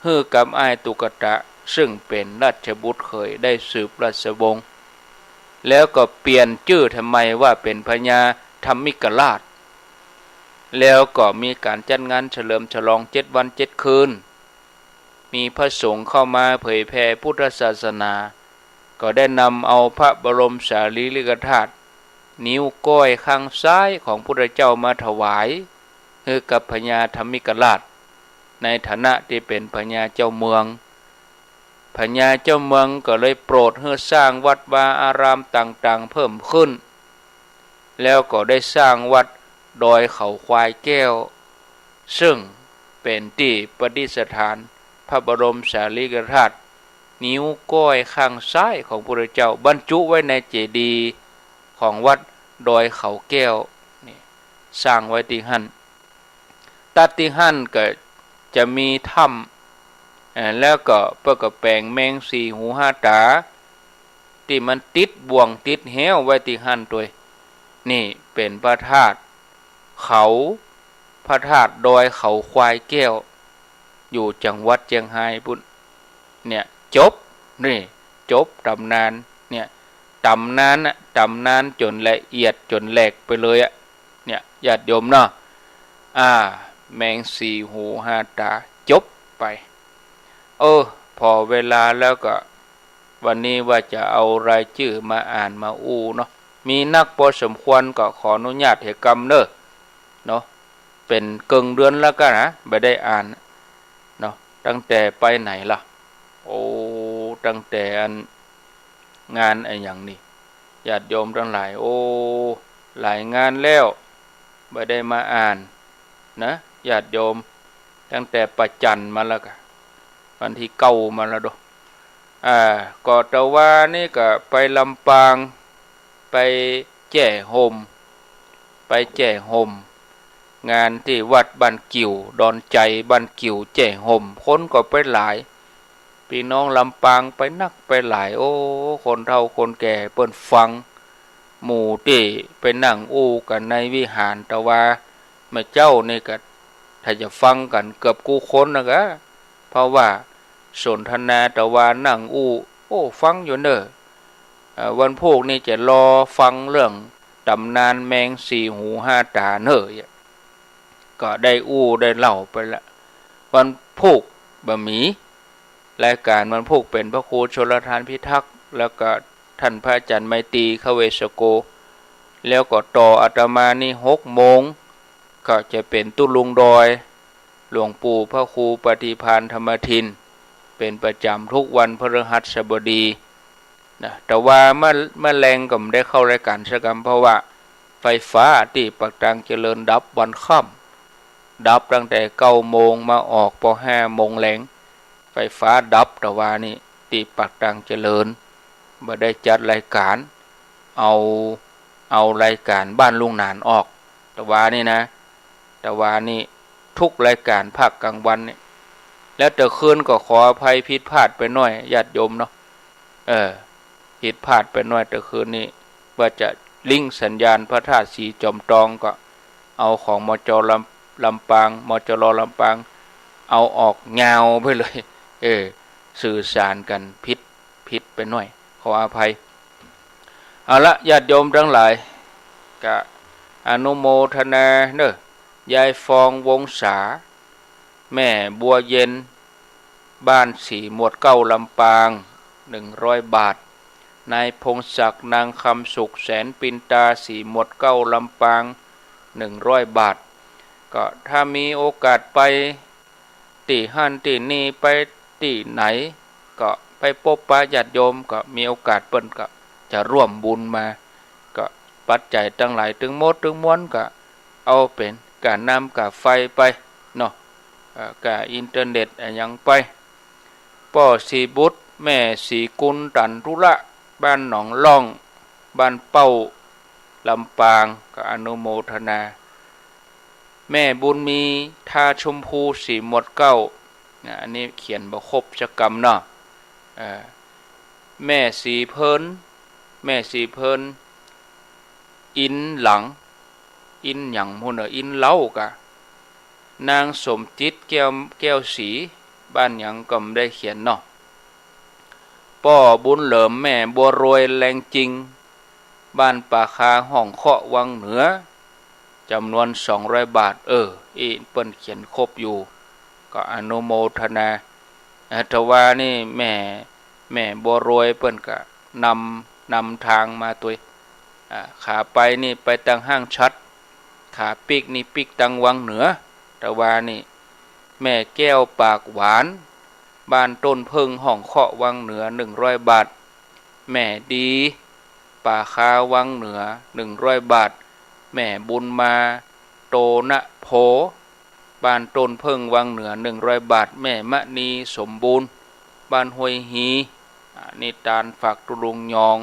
หื้อกับอ้ายตุกตะ ซึ่งเป๋นราชบุตรเขยได้สืบราชวงศ์ แล้วก็เปลี่ยนจื้อใหม่ว่าเป๋นพญาธรรมิกราช แล้วก็มีก๋านจัดงานเฉลิมฉลองเจ็ดวันเจ็ดคืน มีพระสงฆ์เข้ามาเผยแผ่พุทธศาสนา ก็ได้นำเอาพระบรมสารีริกธาตุ นิ้วก้อยข้างซ้ายของพุทธเจ้ามาถวาย หื้อกับพญาธรรมิกราช ในฐานะตี้เป๋นพญาเจ้าเมือง พญาเจ้าเมืองก็เลยโปรดหื้อสร้างวัดวาอารามต่างๆ เพิ่มขึ้น แล้วก็ได้สร้างวัดดอยเขาควายแก้ว ซึ่งเป๋นตี้ประดิษฐานพระบรมสารีริกธาตุ นิ้วก้อยข้างซ้ายของพุทธเจ้า บรรจุไว้ในเจดีย์ของวัดดอยเขาแก้ว นี่ สร้างไว้ตี้หั้น ตั๊ดตี้หั้นก็จะมีถ้ำ เอ่อ แล้วก็เปิ้นก็แป๋งแมงสี่หูห้าต๋า ตี้มันติดบ่วงติดแฮวไว้ตี้หั้นตวย นี่เป๋นพระธาตุเขา พระธาตุดอยเขาควายแก้ว อยู่จังหวัดเจียงฮายปุ้น เนี่ย จบ นี่ จบต๋ำนาน เนี่ย ต๋ำนานน่ะ ต๋ำนานจ๋นละเอียดจ๋นแหลกไปเลยอะ เนี่ย ญาติโยมเนาะ อ่า แมงสี่หูห้าต๋า จบไป เออ ผ่อเวลาแล้วก็ วันนี้ว่าจะเอารายจื้อมาอ่านมาอู้เนาะ มีนักปอสมควร ก็ขออนุญาตเหกำเน่อ เนาะ เป๋นเกิ่งเดือนแล้วกั๋นนะ บ่ได้อ่าน เนาะ ตั้งแต่ไปไหนล่ะ โอ้ ตั้งแต่อัน งานอะหยังนี่ ญาติโยมตังหลาย โอ้ หลายงานแล้ว บ่ได้มาอ่านนะ ญาติโยม ตั้งแต่ประจันมาแล้วกะ วันตี้เก้ามาแล้วโด อ่า ก็ตะวานี้ก็ไปลำปาง ไปแจ้ห่ม ไปแจ้ห่ม งานตี้วัดบ้านกิ่ว ดอนไจบ้านกิ่วแจ้ห่ม คนก็ไปหลาย ปี้น้องลำปางไปนักไปหลาย โอ้ คนเฒ่าคนแก่เปิ้นฟัง หมู่ตี้ไปนั่งอู้กั๋นในวิหารตะวา แม่เจ้านี่ก็ถ้าจะฟังกั๋นเกือบกู้คนนะกะ เพราะว่าสนทนาตะวานั่งอู้ โอ้ ฟังอยู่เน่อ เอ่อ วันพูกนี่จะรอฟังเรื่องต๋ำนานแมงสี่หูห้าต๋าเน่อ ก็ได้อู้ได้เล่าไปละ วันพูกบ่มี รายก๋านวันพูกเป๋นพระครูชลทานพิทักษ์ แล้วก็ท่านพระอาจารย์ไมตรี ขเวสโก แล้วก็ต่ออาตมานี่หกโมง ก็จะเป๋นตุ๊ลุงดอย หลวงปู่พระครูปฏิภาณธรรมทิน เป๋นประจ๋ำทุกวันพฤหัสบดีนะ แต่ว่าเมื่อ เมื่อแลงก็บ่ได้เข้ารายก๋านสักกำ เพราะว่าไฟฟ้าตี้ปากตางเจริญดับวันค่ำ ดับตั้งแต่เก้าโมงมาออกปอห้าโมงแลง ไฟฟ้าดับตะวานี่ ตี้ปากตางเจริญ บ่ได้จัดรายก๋าน เอา เอารายก๋านบ้านลุงหนานออก ตะวานี่นะ ตะวานี่ทุกรายก๋านภาคกลางวันนี่ แล้วตะคืนก็ขออภัยผิดพลาดไปหน้อย ญาติโยมเนาะ เออ ผิดพลาดไปหน้อยตะคืนนี่ ว่าจะลิงก์สัญญาณพระธาตุสีจอมตองก็เอาของ มจ. ลำ ลำปาง มจร. ลำปาง เอาออกยาวไปเลย เออ สื่อสารกั๋นผิด ผิดไปหน้อย ขออภัย เอาละ ญาติโยมตังหลาย ก็อนุโมทนาเน่อ ยายฟอง วงศา แม่บัวเย็น บ้านสีหมวดเก้า ลำปาง หนึ่งร้อยบาท นายพงศักดิ์ นางคำสุข แสนปินตา สีหมวดเก้า ลำปาง หนึ่งร้อยบาท ก็ถ้ามีโอกาสไปตี้หั้นตี้นี่ ไปตี้ไหน ก็ไปปบปะญาติโยม ก็มีโอกาสเปิ้นก็จะร่วมบุญมา ก็ปัจจัยตังหลายตึงหมดตึงมวลก็เอาเป๋นก๋านน้ำก๋าไฟไปเนาะ เอ่อ ก๋าอินเทอร์เน็ตอะหยังไป ป้อศรีบุตร แม่ศรีกุล ตันธุระ บ้านหนองล่อง บ้านเป้า ลำปาง ก็อนุโมทนา แม่บุญมี ท่าชมพู สีหมวดเก้า นะ อันนี้เขียนบ่ครบสักกำเนาะ เอ่อ แม่ศรีเพิ้น แม่ศรีเพิ้น อินหลัง อินหยังพู้นเน่อ อินเหล้ากะ นางสมจิต แก้ว แก้วศรี บ้านหยังก็บ่ได้เขียนเนาะ ป้อบุญเหลิม แม่บัวรวย แรงจริง บ้านป่าคา ห้องเคาะ วังเหนือ จ๋ำนวนสองร้อยบาท เออ อี้เปิ้นเขียนครบอยู่ ก็อนุโมทนา เอ่อ ตะวานี่แม่ แม่บัวรวยเปิ้นก็นำ นำตางมาตวย อ่า ขาไปนี่ไปตังห้างฉัตร ขาปิ๊กนี่ปิ๊กตังวังเหนือ ตะวานี่ แม่แก้วปากหวาน บ้านต้นเผิ้ง ห้องเคาะ วังเหนือ หนึ่งร้อยบาท แม่ดี ป่าคา วังเหนือ หนึ่งร้อยบาท แม่บุญมา โตนะโพ บ้านต้นเผิ้ง วังเหนือ หนึ่งร้อยบาท แม่มณีสมบูรณ์ บ้านห้วยฮี อ่า นี่ตานฝากตุ๊ลุงยอง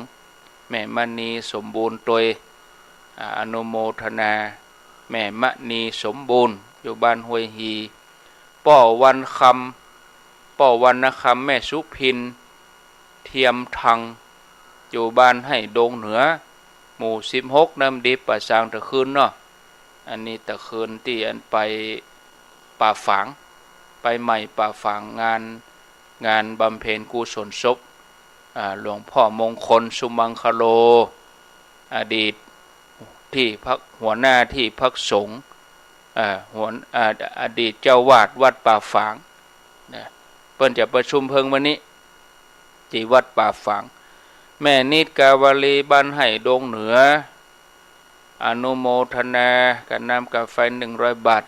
แม่มณีสมบูรณ์ตวย อ่า อนุโมทนา แม่มณีสมบูรณ์ อยู่บ้านห้วยฮี ป้อวันคำ ป้อวรรณคำ แม่สุพิน เทียมทัง อยู่บ้านไฮ่ดงเหนือ หมู่สิบหก น้ำดิบ ป่าซางตะคืนเนาะ อันนี้ตะคืนตี้อันไปป่าฝาง ไปใหม่ป่าฝาง งาน งานบำเพ็ญกุศลศพ อ่า หลวงพ่อมงคล สุมังคโล อดีตที่พัก หัวหน้าที่พักสงฆ์ อ่า หัว อ่า อดีตเจ้าวาดวัดป่าฝาง นะ เปิ้นจะประชุมเพิ่งมื้อนี้ ตี้วัดป่าฝาง แม่นิด กาวลี บ้านไฮ่ดงเหนือ อนุโมทนา ก๋านน้ำก๋าไฟ หนึ่งร้อยบาท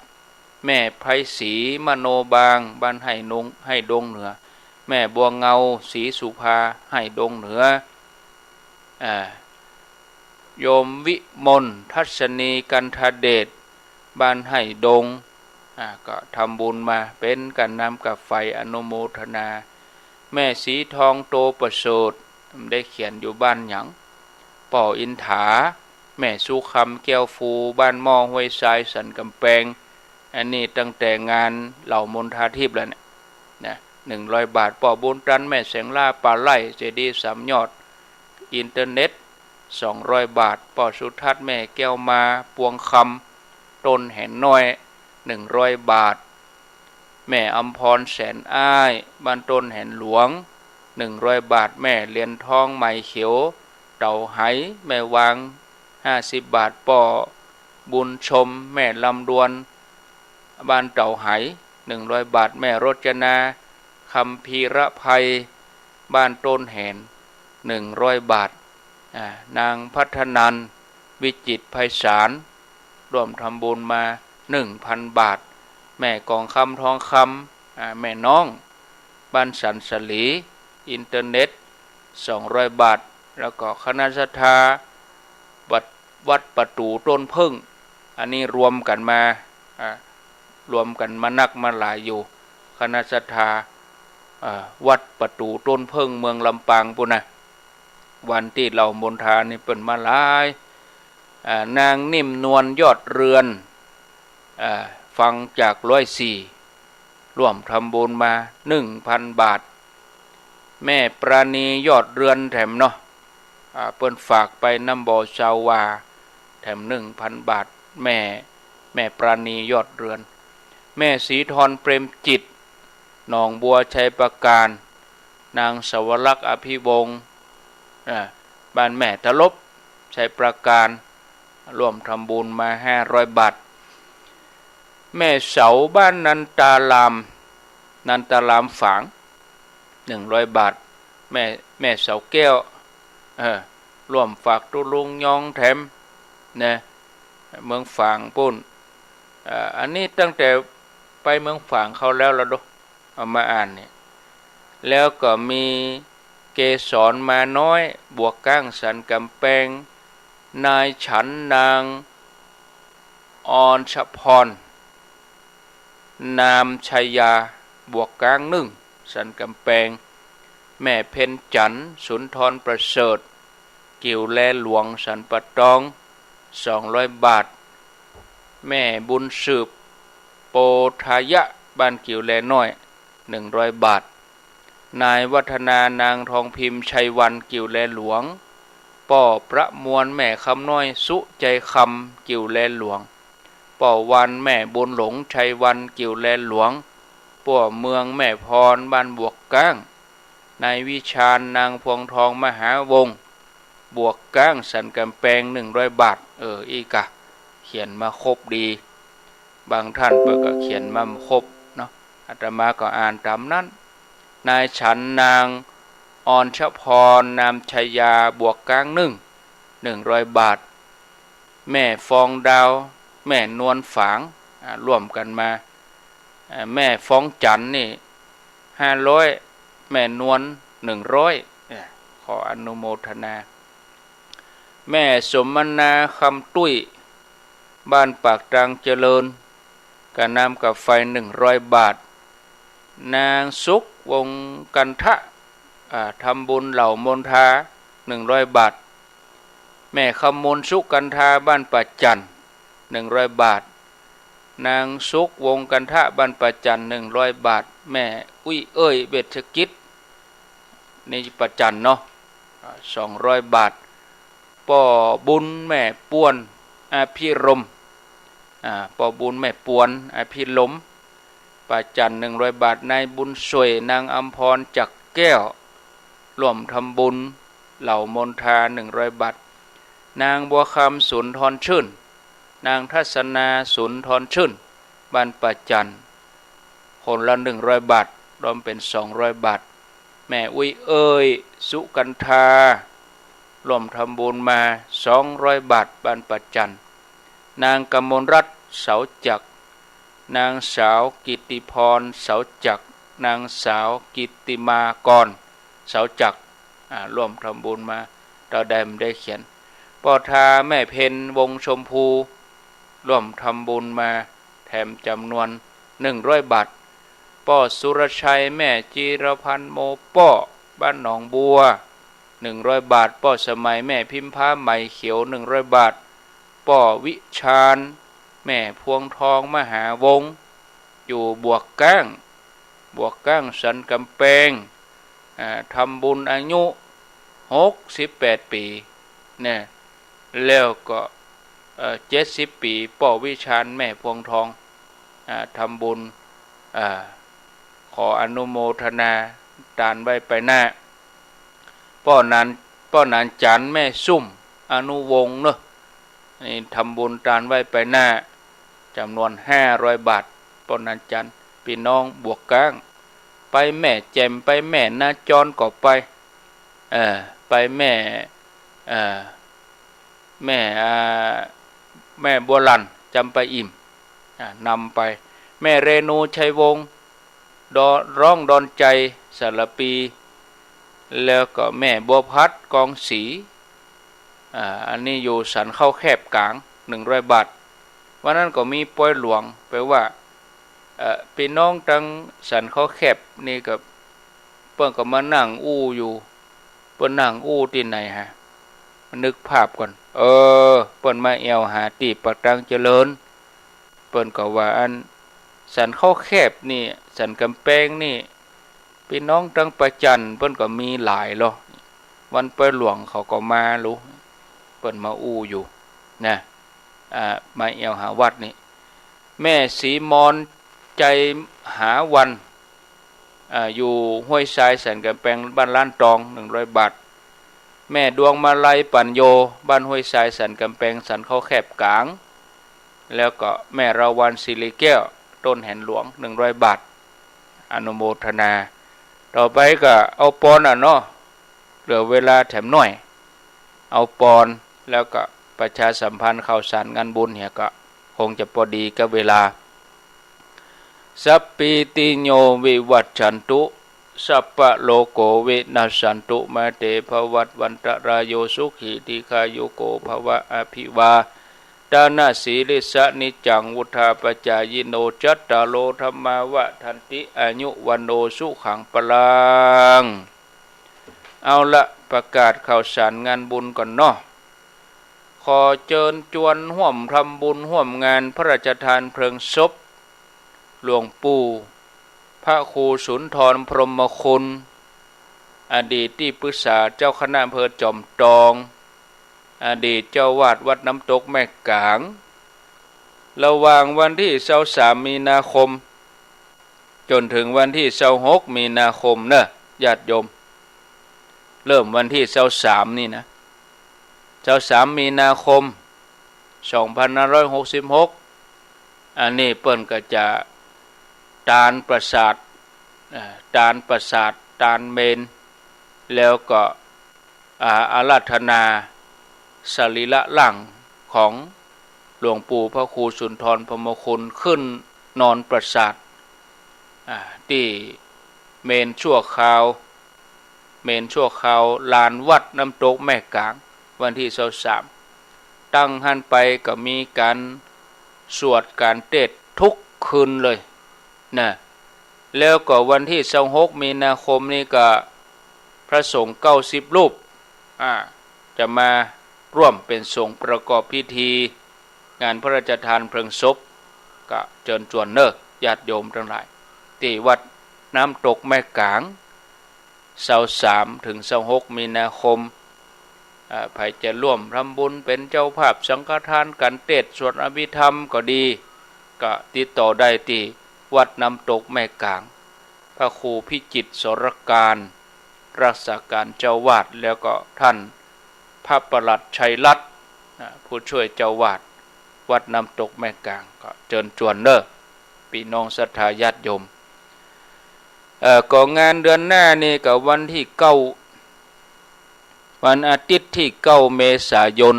แม่ไพศรี มโนบาง บ้านไฮ่ดง ไฮ่ดงเหนือ แม่บัวเงา ศรีสุภา ไฮ่ดงเหนือ อ่า โยมวิมล ทัศนี กันทเดช บ้านไฮ่ดง อ่า ก็ทำบุญมา เป๋นก๋านน้ำก๋าไฟ อนุโมทนา แม่สีทอง โตประเสริฐ ได้เขียนอยู่บ้านหยัง ป้ออินถา แม่สุคำ แก้วฟู บ้านหม้อ ห้วยทราย สันก๋ำแปง อันนี้ตั้งแต่งานเหล่ามณฑาทิพย์แล้วเนี่ย นะ นึ่งร้อยบาท ป้อบุญตัน แม่แสงล่า ป่าไร่ เจดีย์สามยอด อินเทอร์เน็ต สองร้อยบาท ป้อสุทัศน์ แม่แก้วมา ปวงคำ ต้นแหนน้อย หนึ่งร้อยบาท แม่อำพร แสนอ้าย บ้านต้นแหนหลวง หนึ่งร้อยบาท แม่เหรียญทอง ไหมเขียว เต๋าไห แม่วาง ห้าสิบบาท ป้อบุญชม แม่ลำดวน บ้านเต๋าไห หนึ่งร้อยบาท แม่รจนา คัมภีรภัย บ้านต้นแหน หนึ่งร้อยบาท อ่า นางพัฒนันท์ วิจิตรไพศาล ร่วมทำบุญมา หนึ่งพันบาท แม่กองคำ ทองคำ อ่า แม่น้อง บ้านสันสลี อินเทอร์เน็ต สองร้อยบาท แล้วก็คณะศรัทธา วัด วัดประตู๋ต้นเผิ้ง อันนี้รวมกั๋นมา อ่า รวมกั๋นมานักมาหลายอยู่ คณะศรัทธา อ่า วัดประตู๋ต้นเผิ้ง เมืองลำปางปู้นนะ วันตี้เหล่ามนทานี่เปิ้นมาหลาย อ่า นางนิ่มนวล ยอดเรือน อ่า ฟังจากร้อยสี่ ร่วมทำบุญมา หนึ่งพันบาท แม่ปราณี ยอดเรือน แถมเนาะ อ่า เปิ้นฝากไปนำบ่อซาวา แถม หนึ่งพันบาท แม่ แม่ปราณี ยอดเรือน แม่ศรีธร เปรมจิต หนองบัว ชัยปราการ นางสวรักษ์ อภิวงศ์ อ่า บ้านแม่ตลบ ชัยปราการ ร่วมทำบุญมา ห้าร้อยบาท แม่เสา บ้านนันตาราม นันตารามฝาง หนึ่งร้อยบาท แม่ แม่เสาแก้ว เออ ร่วมฝากตุ๊ลุงยองแถม นะ เมืองฝางปู้น อ่า อันนี้ตั้งแต่ไปเมืองฝางเขาแล้วละดอก เอามาอ่านเนี่ย แล้วก็มีเกสร มาน้อย บวกก้าง สันก๋ำแปง นายฉัน นางอรชพร นามชายา บวกก้างนึ่ง สันก๋ำแปง แม่เพ็ญจันทร์ สุนทรประเสริฐ กิ่วแลหลวง สันป่าตอง สองร้อยบาท แม่บุญสืบ โปธายะ บ้านกิ่วแลน้อย หนึ่งร้อยบาท นายวัฒนา นางทองพิมพ์ ชัยวัน กิ่วแลหลวง ป้อประมวล แม่คำน้อย สุใจคำ กิ่วแลหลวง ป้อวัน แม่บุญหลง ชัยวัน กิ่วแลหลวง ป้อเมือง แม่พร บ้านบวกก้าง นายวิชาญ นางพวงทอง มหาวงศ์ บวกก้าง สันก๋ำแปง หนึ่งร้อยบาท เออ อี้กะ เขียนมาครบดี บางท่านเปิ้นก็เขียนมาบ่ครบเนาะ อาตมาก็อ่านต๋ามนั้น นายฉัน นางอรชพร นามชายา บวกก้างนึ่ง หนึ่งร้อยบาท แม่ฟองดาว แม่นวลฝาง อ่า ร่วมกั๋นมา อ่า แม่ฟองจันทร์นี่ ห้าร้อย แม่นวล หนึ่งร้อย เนี่ย ขออนุโมทนา แม่สมนา คำตุ้ย บ้านปากตางเจริญ กาน้ำกาไฟ หนึ่งร้อยบาท นางสุข วงศ์กันทะ อ่า ทำบุญเหล่ามนทา หนึ่งร้อยบาท แม่คำมน สุกันทา บ้านป่าจั่น หนึ่งร้อยบาท นางสุข วงศ์กันทะ บ้านป่าจั่น หนึ่งร้อยบาท แม่อุ๊ยเอ้ย เวชกิจ นี่ป่าจั่นเนาะ อ่า สองร้อยบาท ป้อบุญ แม่ปวน อภิรมย์ อ่า ป้อบุญ แม่ปวน อภิรมย์ ป่าจั่น หนึ่งร้อยบาท นายบุญช่วย นางอำพร จักรแก้ว ร่วมทำบุญเหล่ามนทา หนึ่งร้อยบาท นางบัวคำ สุนทรชื่น นางทัศนา สุนทรชื่น บ้านป่าจั่น คนละหนึ่งร้อยบาท รวมเป๋นสองร้อยบาท แม่อุ๊ยเอ้ย สุกันทา ร่วมทำบุญมา สองร้อยบาท บ้านป่าจั่น นางกมลรัตน์ เสาจักร นางสาวกิตติพร เสาจักร นางสาวกิตติมากร เสาจักร อ่า ร่วมทำบุญมา เต้าใดบ่ได้เขียน ป้อทา แม่เพ็ญ วงศ์ชมพู ร่วมทำบุญมา แถมจ๋ำนวน หนึ่งร้อยบาท ป้อสุรชัย แม่จีรพันธ์ โมป้อ บ้านหนองบัว หนึ่งร้อยบาท ป้อสมัย แม่พิมพา ไหมเขียว หนึ่งร้อยบาท ป้อวิชาญ แม่พวงทอง มหาวงศ์ อยู่บวกก้าง บ บัวก้างสันก๋ำแปง อ่า ทำบุญอายุหกสิบแปดปี๋ เนี่ย แล้วก็ เอ่อ เจ็ดสิบปี๋ ป้อวิชาญแม่พวงทอง อ่า ทำบุญ อ่า ขออนุโมทนาตานไว้ไปหน้า ป้อหนาน ป้อหนานจันทร์แม่ซุ่ม อนุวงศ์เนาะ นี่ทำบุญตานไว้ไปหน้า จ๋ำนวนห้าร้อยบาท ป้อหนานจันทร์ ปี้น้องบัวก้าง ไปแม่แจ่ม ไปแม่นาจรก็ไป เอ่อ ไปแม่ เอ่อ แม่ อ่า แม่บัวหลั่น จำปาอิ่ม อ่า นำไป แม่เรนู ชัยวงศ์ ดอ ร้องดอนใจ สารภี แล้วก็แม่บัวพัด กองศรี อ่า อันนี้อยู่สันเขาแคบก๋าง หนึ่งร้อยบาท วันนั้นก็มีปอยหลวง แปลว่า เอ่อ ปี้น้องตังสันเขาแคบนี่ก็ เปิ้นก็มานั่งอู้อยู่ เปิ้นนั่งอู้ตี้ไหนฮะ นึกภาพก่อน เออ เปิ้นมาแอ่วหาตี้ปะตางเจริญ เปิ้นก็ว่าอันสันเขาแคบนี่ สันก๋ำแปงนี่ ปี้น้องตังประจันเปิ้นก็มีหลายลอ วันปอยหลวงเขาก็มาลู เปิ้นมาอู้อยู่นะ อ่า มาแอ่วหาวัดนี่ แม่ศรีมอน ใจหาวัน อ่า อยู่ห้วยทรายสันก๋ำแปง บ้านล้านตอง หนึ่งร้อยบาท แม่ดวงมาลัย ปัญโย บ้านห้วยทรายสันก๋ำแปง สันเขาแคบก๋าง แล้วก็แม่ราวัณ ศิริแก้ว ต้นแหนหลวง หนึ่งร้อยบาท อนุโมทนา ต่อไปก็เอาปอนอ่ะเนาะ เหลือเวลาแถมหน้อย เอาปอน แล้วก็ประชาสัมพันธ์ข่าวสารงานบุญเหียก็คงจะพอดีกับเวลา สัพพีติโย วิวัชชันตุ สัพพะโรโค วินัสสันตุ มาเต ภวัตวันตะราโย สุขี ทีฆายุโก ภวะ อภิวาทะนะสีลิสสะ นิจจัง วุฑฒาปะจายิโน จัตตาโร ธัมมา วัฑฒันติ อายุ วัณโณ สุขัง พลัง เอาละ ประกาศข่าวสารงานบุญก่อนเนาะ ขอเจิญจวนฮ่วมทำบุญฮ่วมงานพระราชทานเพลิงศพ หลวงปู่พระครูสุนทรพรหมคุณ อดีตตี้ปรึกษาเจ้าคณะอำเภอจอมตอง อดีตเจ้าวาดวัดน้ำตกแม่ก๋าง ระหว่างวันตี้ซาวสามมีนาคม จ๋นเถิงวันตี้ซาวหกมีนาคมเนาะ ญาติโยม เริ่มวันตี้ซาวสามนี่นะ ซาวสามมีนาคม สองพันห้าร้อยหกสิบหก อันนี้เปิ้นก็จะตานประสาท เอ่อ ตานประสาท ตานเมรุ แล้วก็ อ่า อาราธนาสรีระร่างของหลวงปู่พระครูสุนทรพรหมคุณขึ้นนอนประสาท อ่า ตี้เมรุชั่วคราว เมรุชั่วคราวลานวัดน้ำตกแม่ก๋าง วันตี้ซาวสาม ตั้งหั้นไปก็มีก๋านสวดก๋านเตสน์ทุกคืนเลยนะ แล้วก็วันตี้ซาวหกมีนาคมนี่ก็พระสงฆ์เก้าสิบรูป อ่า จะมาร่วมเป๋นสงฆ์ประกอบพิธีงานพระราชทานเพลิงศพ ก็เจิญจวนเนาะ ญาติโยมตังหลาย ตี้วัดน้ำตกแม่ก๋าง ซาวสามเถิงซาวหกมีนาคม อ่า ใผจะร่วมทำบุญเป๋นเจ้าภาพสังฆทานก๋านเตสน์สวดอภิธรรมก็ดี ก็ติดต่อได้ตี้วัดน้ำตกแม่ก๋าง พระครูพิจิตร สรการ รักษาก๋านเจ้าวาด แล้วก็ท่านพระประหลัดชัยรัตน์ อ่า ผู้ช่วยเจ้าวาดวัดน้ำตกแม่ก๋าง ก็เจิญจวนเนาะ ปี้น้องศรัทธาญาติโยม เอ่อ ก็งานเดือนหน้านี่ก็วันตี้เก้า วันอาทิตย์ตี้เก้าเมษายน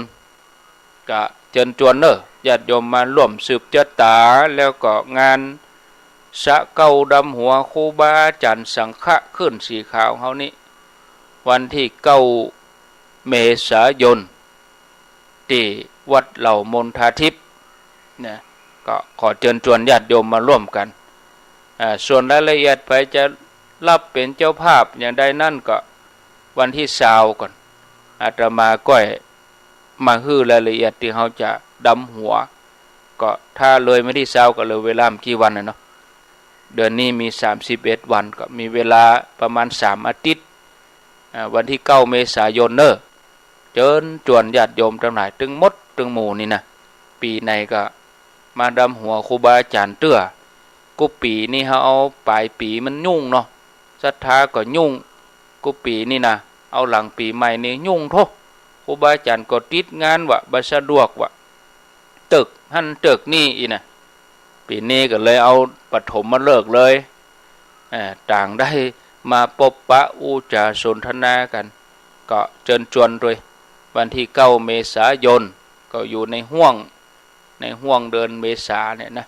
ก็เจิญจวนเนาะ ญาติโยมมาร่วมสืบจะต๋า แล้วก็งานสะเก๊าดำหัวครูบาอาจ๋ารย์สังฆะคลื่นสีขาวเฮานี้ วันตี้เก้าเมษายน ตี้วัดเหล่ามณฑาทิพย์นะ ก็ขอเจิญจวนญาติโยมมาร่วมกั๋น อ่า ส่วนรายละเอียดใผจะรับเป๋นเจ้าภาพอย่างใดนั้นก็วันตี้ซาวก่อน อาตมาก้อยมาหื้อรายละเอียดตี้เฮาจะดำหัว ก็ถ้าเลยวันตี้ซาวก็เหลือเวลาบ่กี่วันน่ะเนาะ เดือนนี้มีสามสิบเอ็ดวัน ก็มีเวลาประมาณสามอาทิตย์ อ่า วันตี้เก้าเมษายนเน่อ เจิญจวนญาติโยมตังหลายตึงหมดตึงหมู่นี่นะ ปี๋ไหนก็มาดำหัวครูบาอาจ๋ารย์เตื้อ กู้ปี๋นี่เฮาเอาป๋ายปี๋มันยุ่งเนาะ ศรัทธาก็ยุ่ง กู้ปี๋นี่นะ เอาหลังปี๋ใหม่นี่ยุ่งโธ่ ครูบาอาจ๋ารย์ก็ติดงานวะ บ่สะดวกวะ ตึกหั้นตึกนี่อี้นะ ปี๋นี้ก็เลยเอาปฐมฤกษ์เลย เอ่อ ต่างได้มาปบปะอู้จ๋าสนทนากั๋น ก็เจิญจวนตวย วันตี้เก้าเมษายน ก็อยู่ในห้วง ในห้วงเดือนเมษาเนี่ยนะ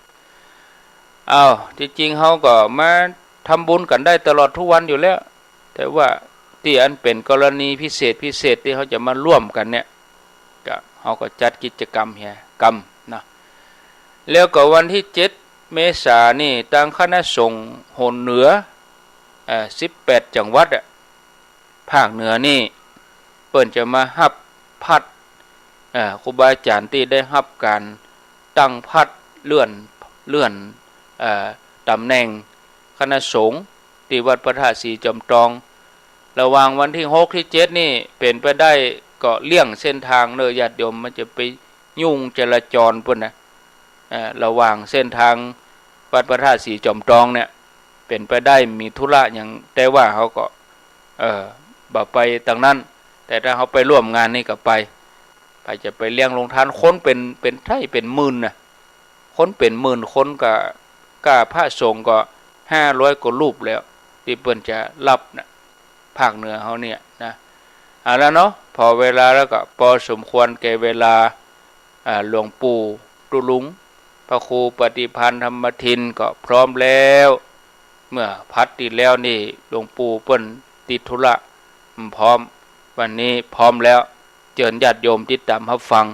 อ้าว ตี้จริงเฮาก็มาทำบุญกั๋นได้ตลอดทุกวันอยู่แล้ว แต่ว่าตี้อันเป๋นกรณีพิเศษพิเศษตี้เฮาจะมาร่วมกั๋นเนี่ย ก็เฮาก็จัดกิจกรรมเหียกำนะ แล้วก็วันตี้เจ็ดเมษานี่ ตางคณะสงฆ์หนเหนือ เอ่อ สิบแปดจังหวัดอะ ภาคเหนือนี่ เปิ้นจะมาฮับพัด เอ่อ ครูบาอาจ๋ารย์ตี้ได้ฮับก๋านตั้งพัดเลื่อน เลื่อน เอ่อ ต๋ำแหน่งคณะสงฆ์ตี้วัดพระธาตุศรีจอมตอง ระหว่างวันตี้หกตี้เจ็ดนี่ เป๋นไปได้ก็เลี่ยงเส้นตางเน่อญาติโยม มันจะไปยุ่งจราจรปู๊นนะ เอ่อ ระหว่างเส้นตางวัดพระธาตุศรีจอมตองเนี่ย เป๋นไปได้มีธุระหยัง แต่ว่าเฮาก็ เอ่อ บ่ไปตางนั้น แต่ถ้าเฮาไปร่วมงานนี่ก็ไป ใผจะไปเลี้ยงโฮงตาน คนเป๋น เป๋นไถ่เป๋นหมื่นนะ คนเป๋นหมื่นคนก็ ก้าพระสงฆ์ก็ห้าร้อยกว่ารูปแล้ว ตี้เปิ้นจะฮับนะ ภาคเหนือเฮาเนี่ยนะ เอาละเนาะ พอเวลาแล้วก็ปอสมควรแก่เวลา อ่า หลวงปู่ตุ๊ลุง พระครูปฏิภาณธรรมทินก็พร้อมแล้ว เมื่อพัดตี้แล้วนี่หลวงปู่เปิ้นติดธุระ บ่พร้อม วันนี้พร้อมแล้ว เจิญญาติโยมติดต๋ามฮับฟัง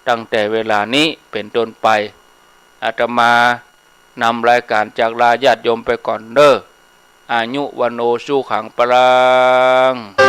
ตั้งแต่เวลานี้เป๋นต้นไป อาตมานำรายก๋านจากลาญาติโยมไปก่อนเน่อ อายุ วัณโณ สุขัง พลัง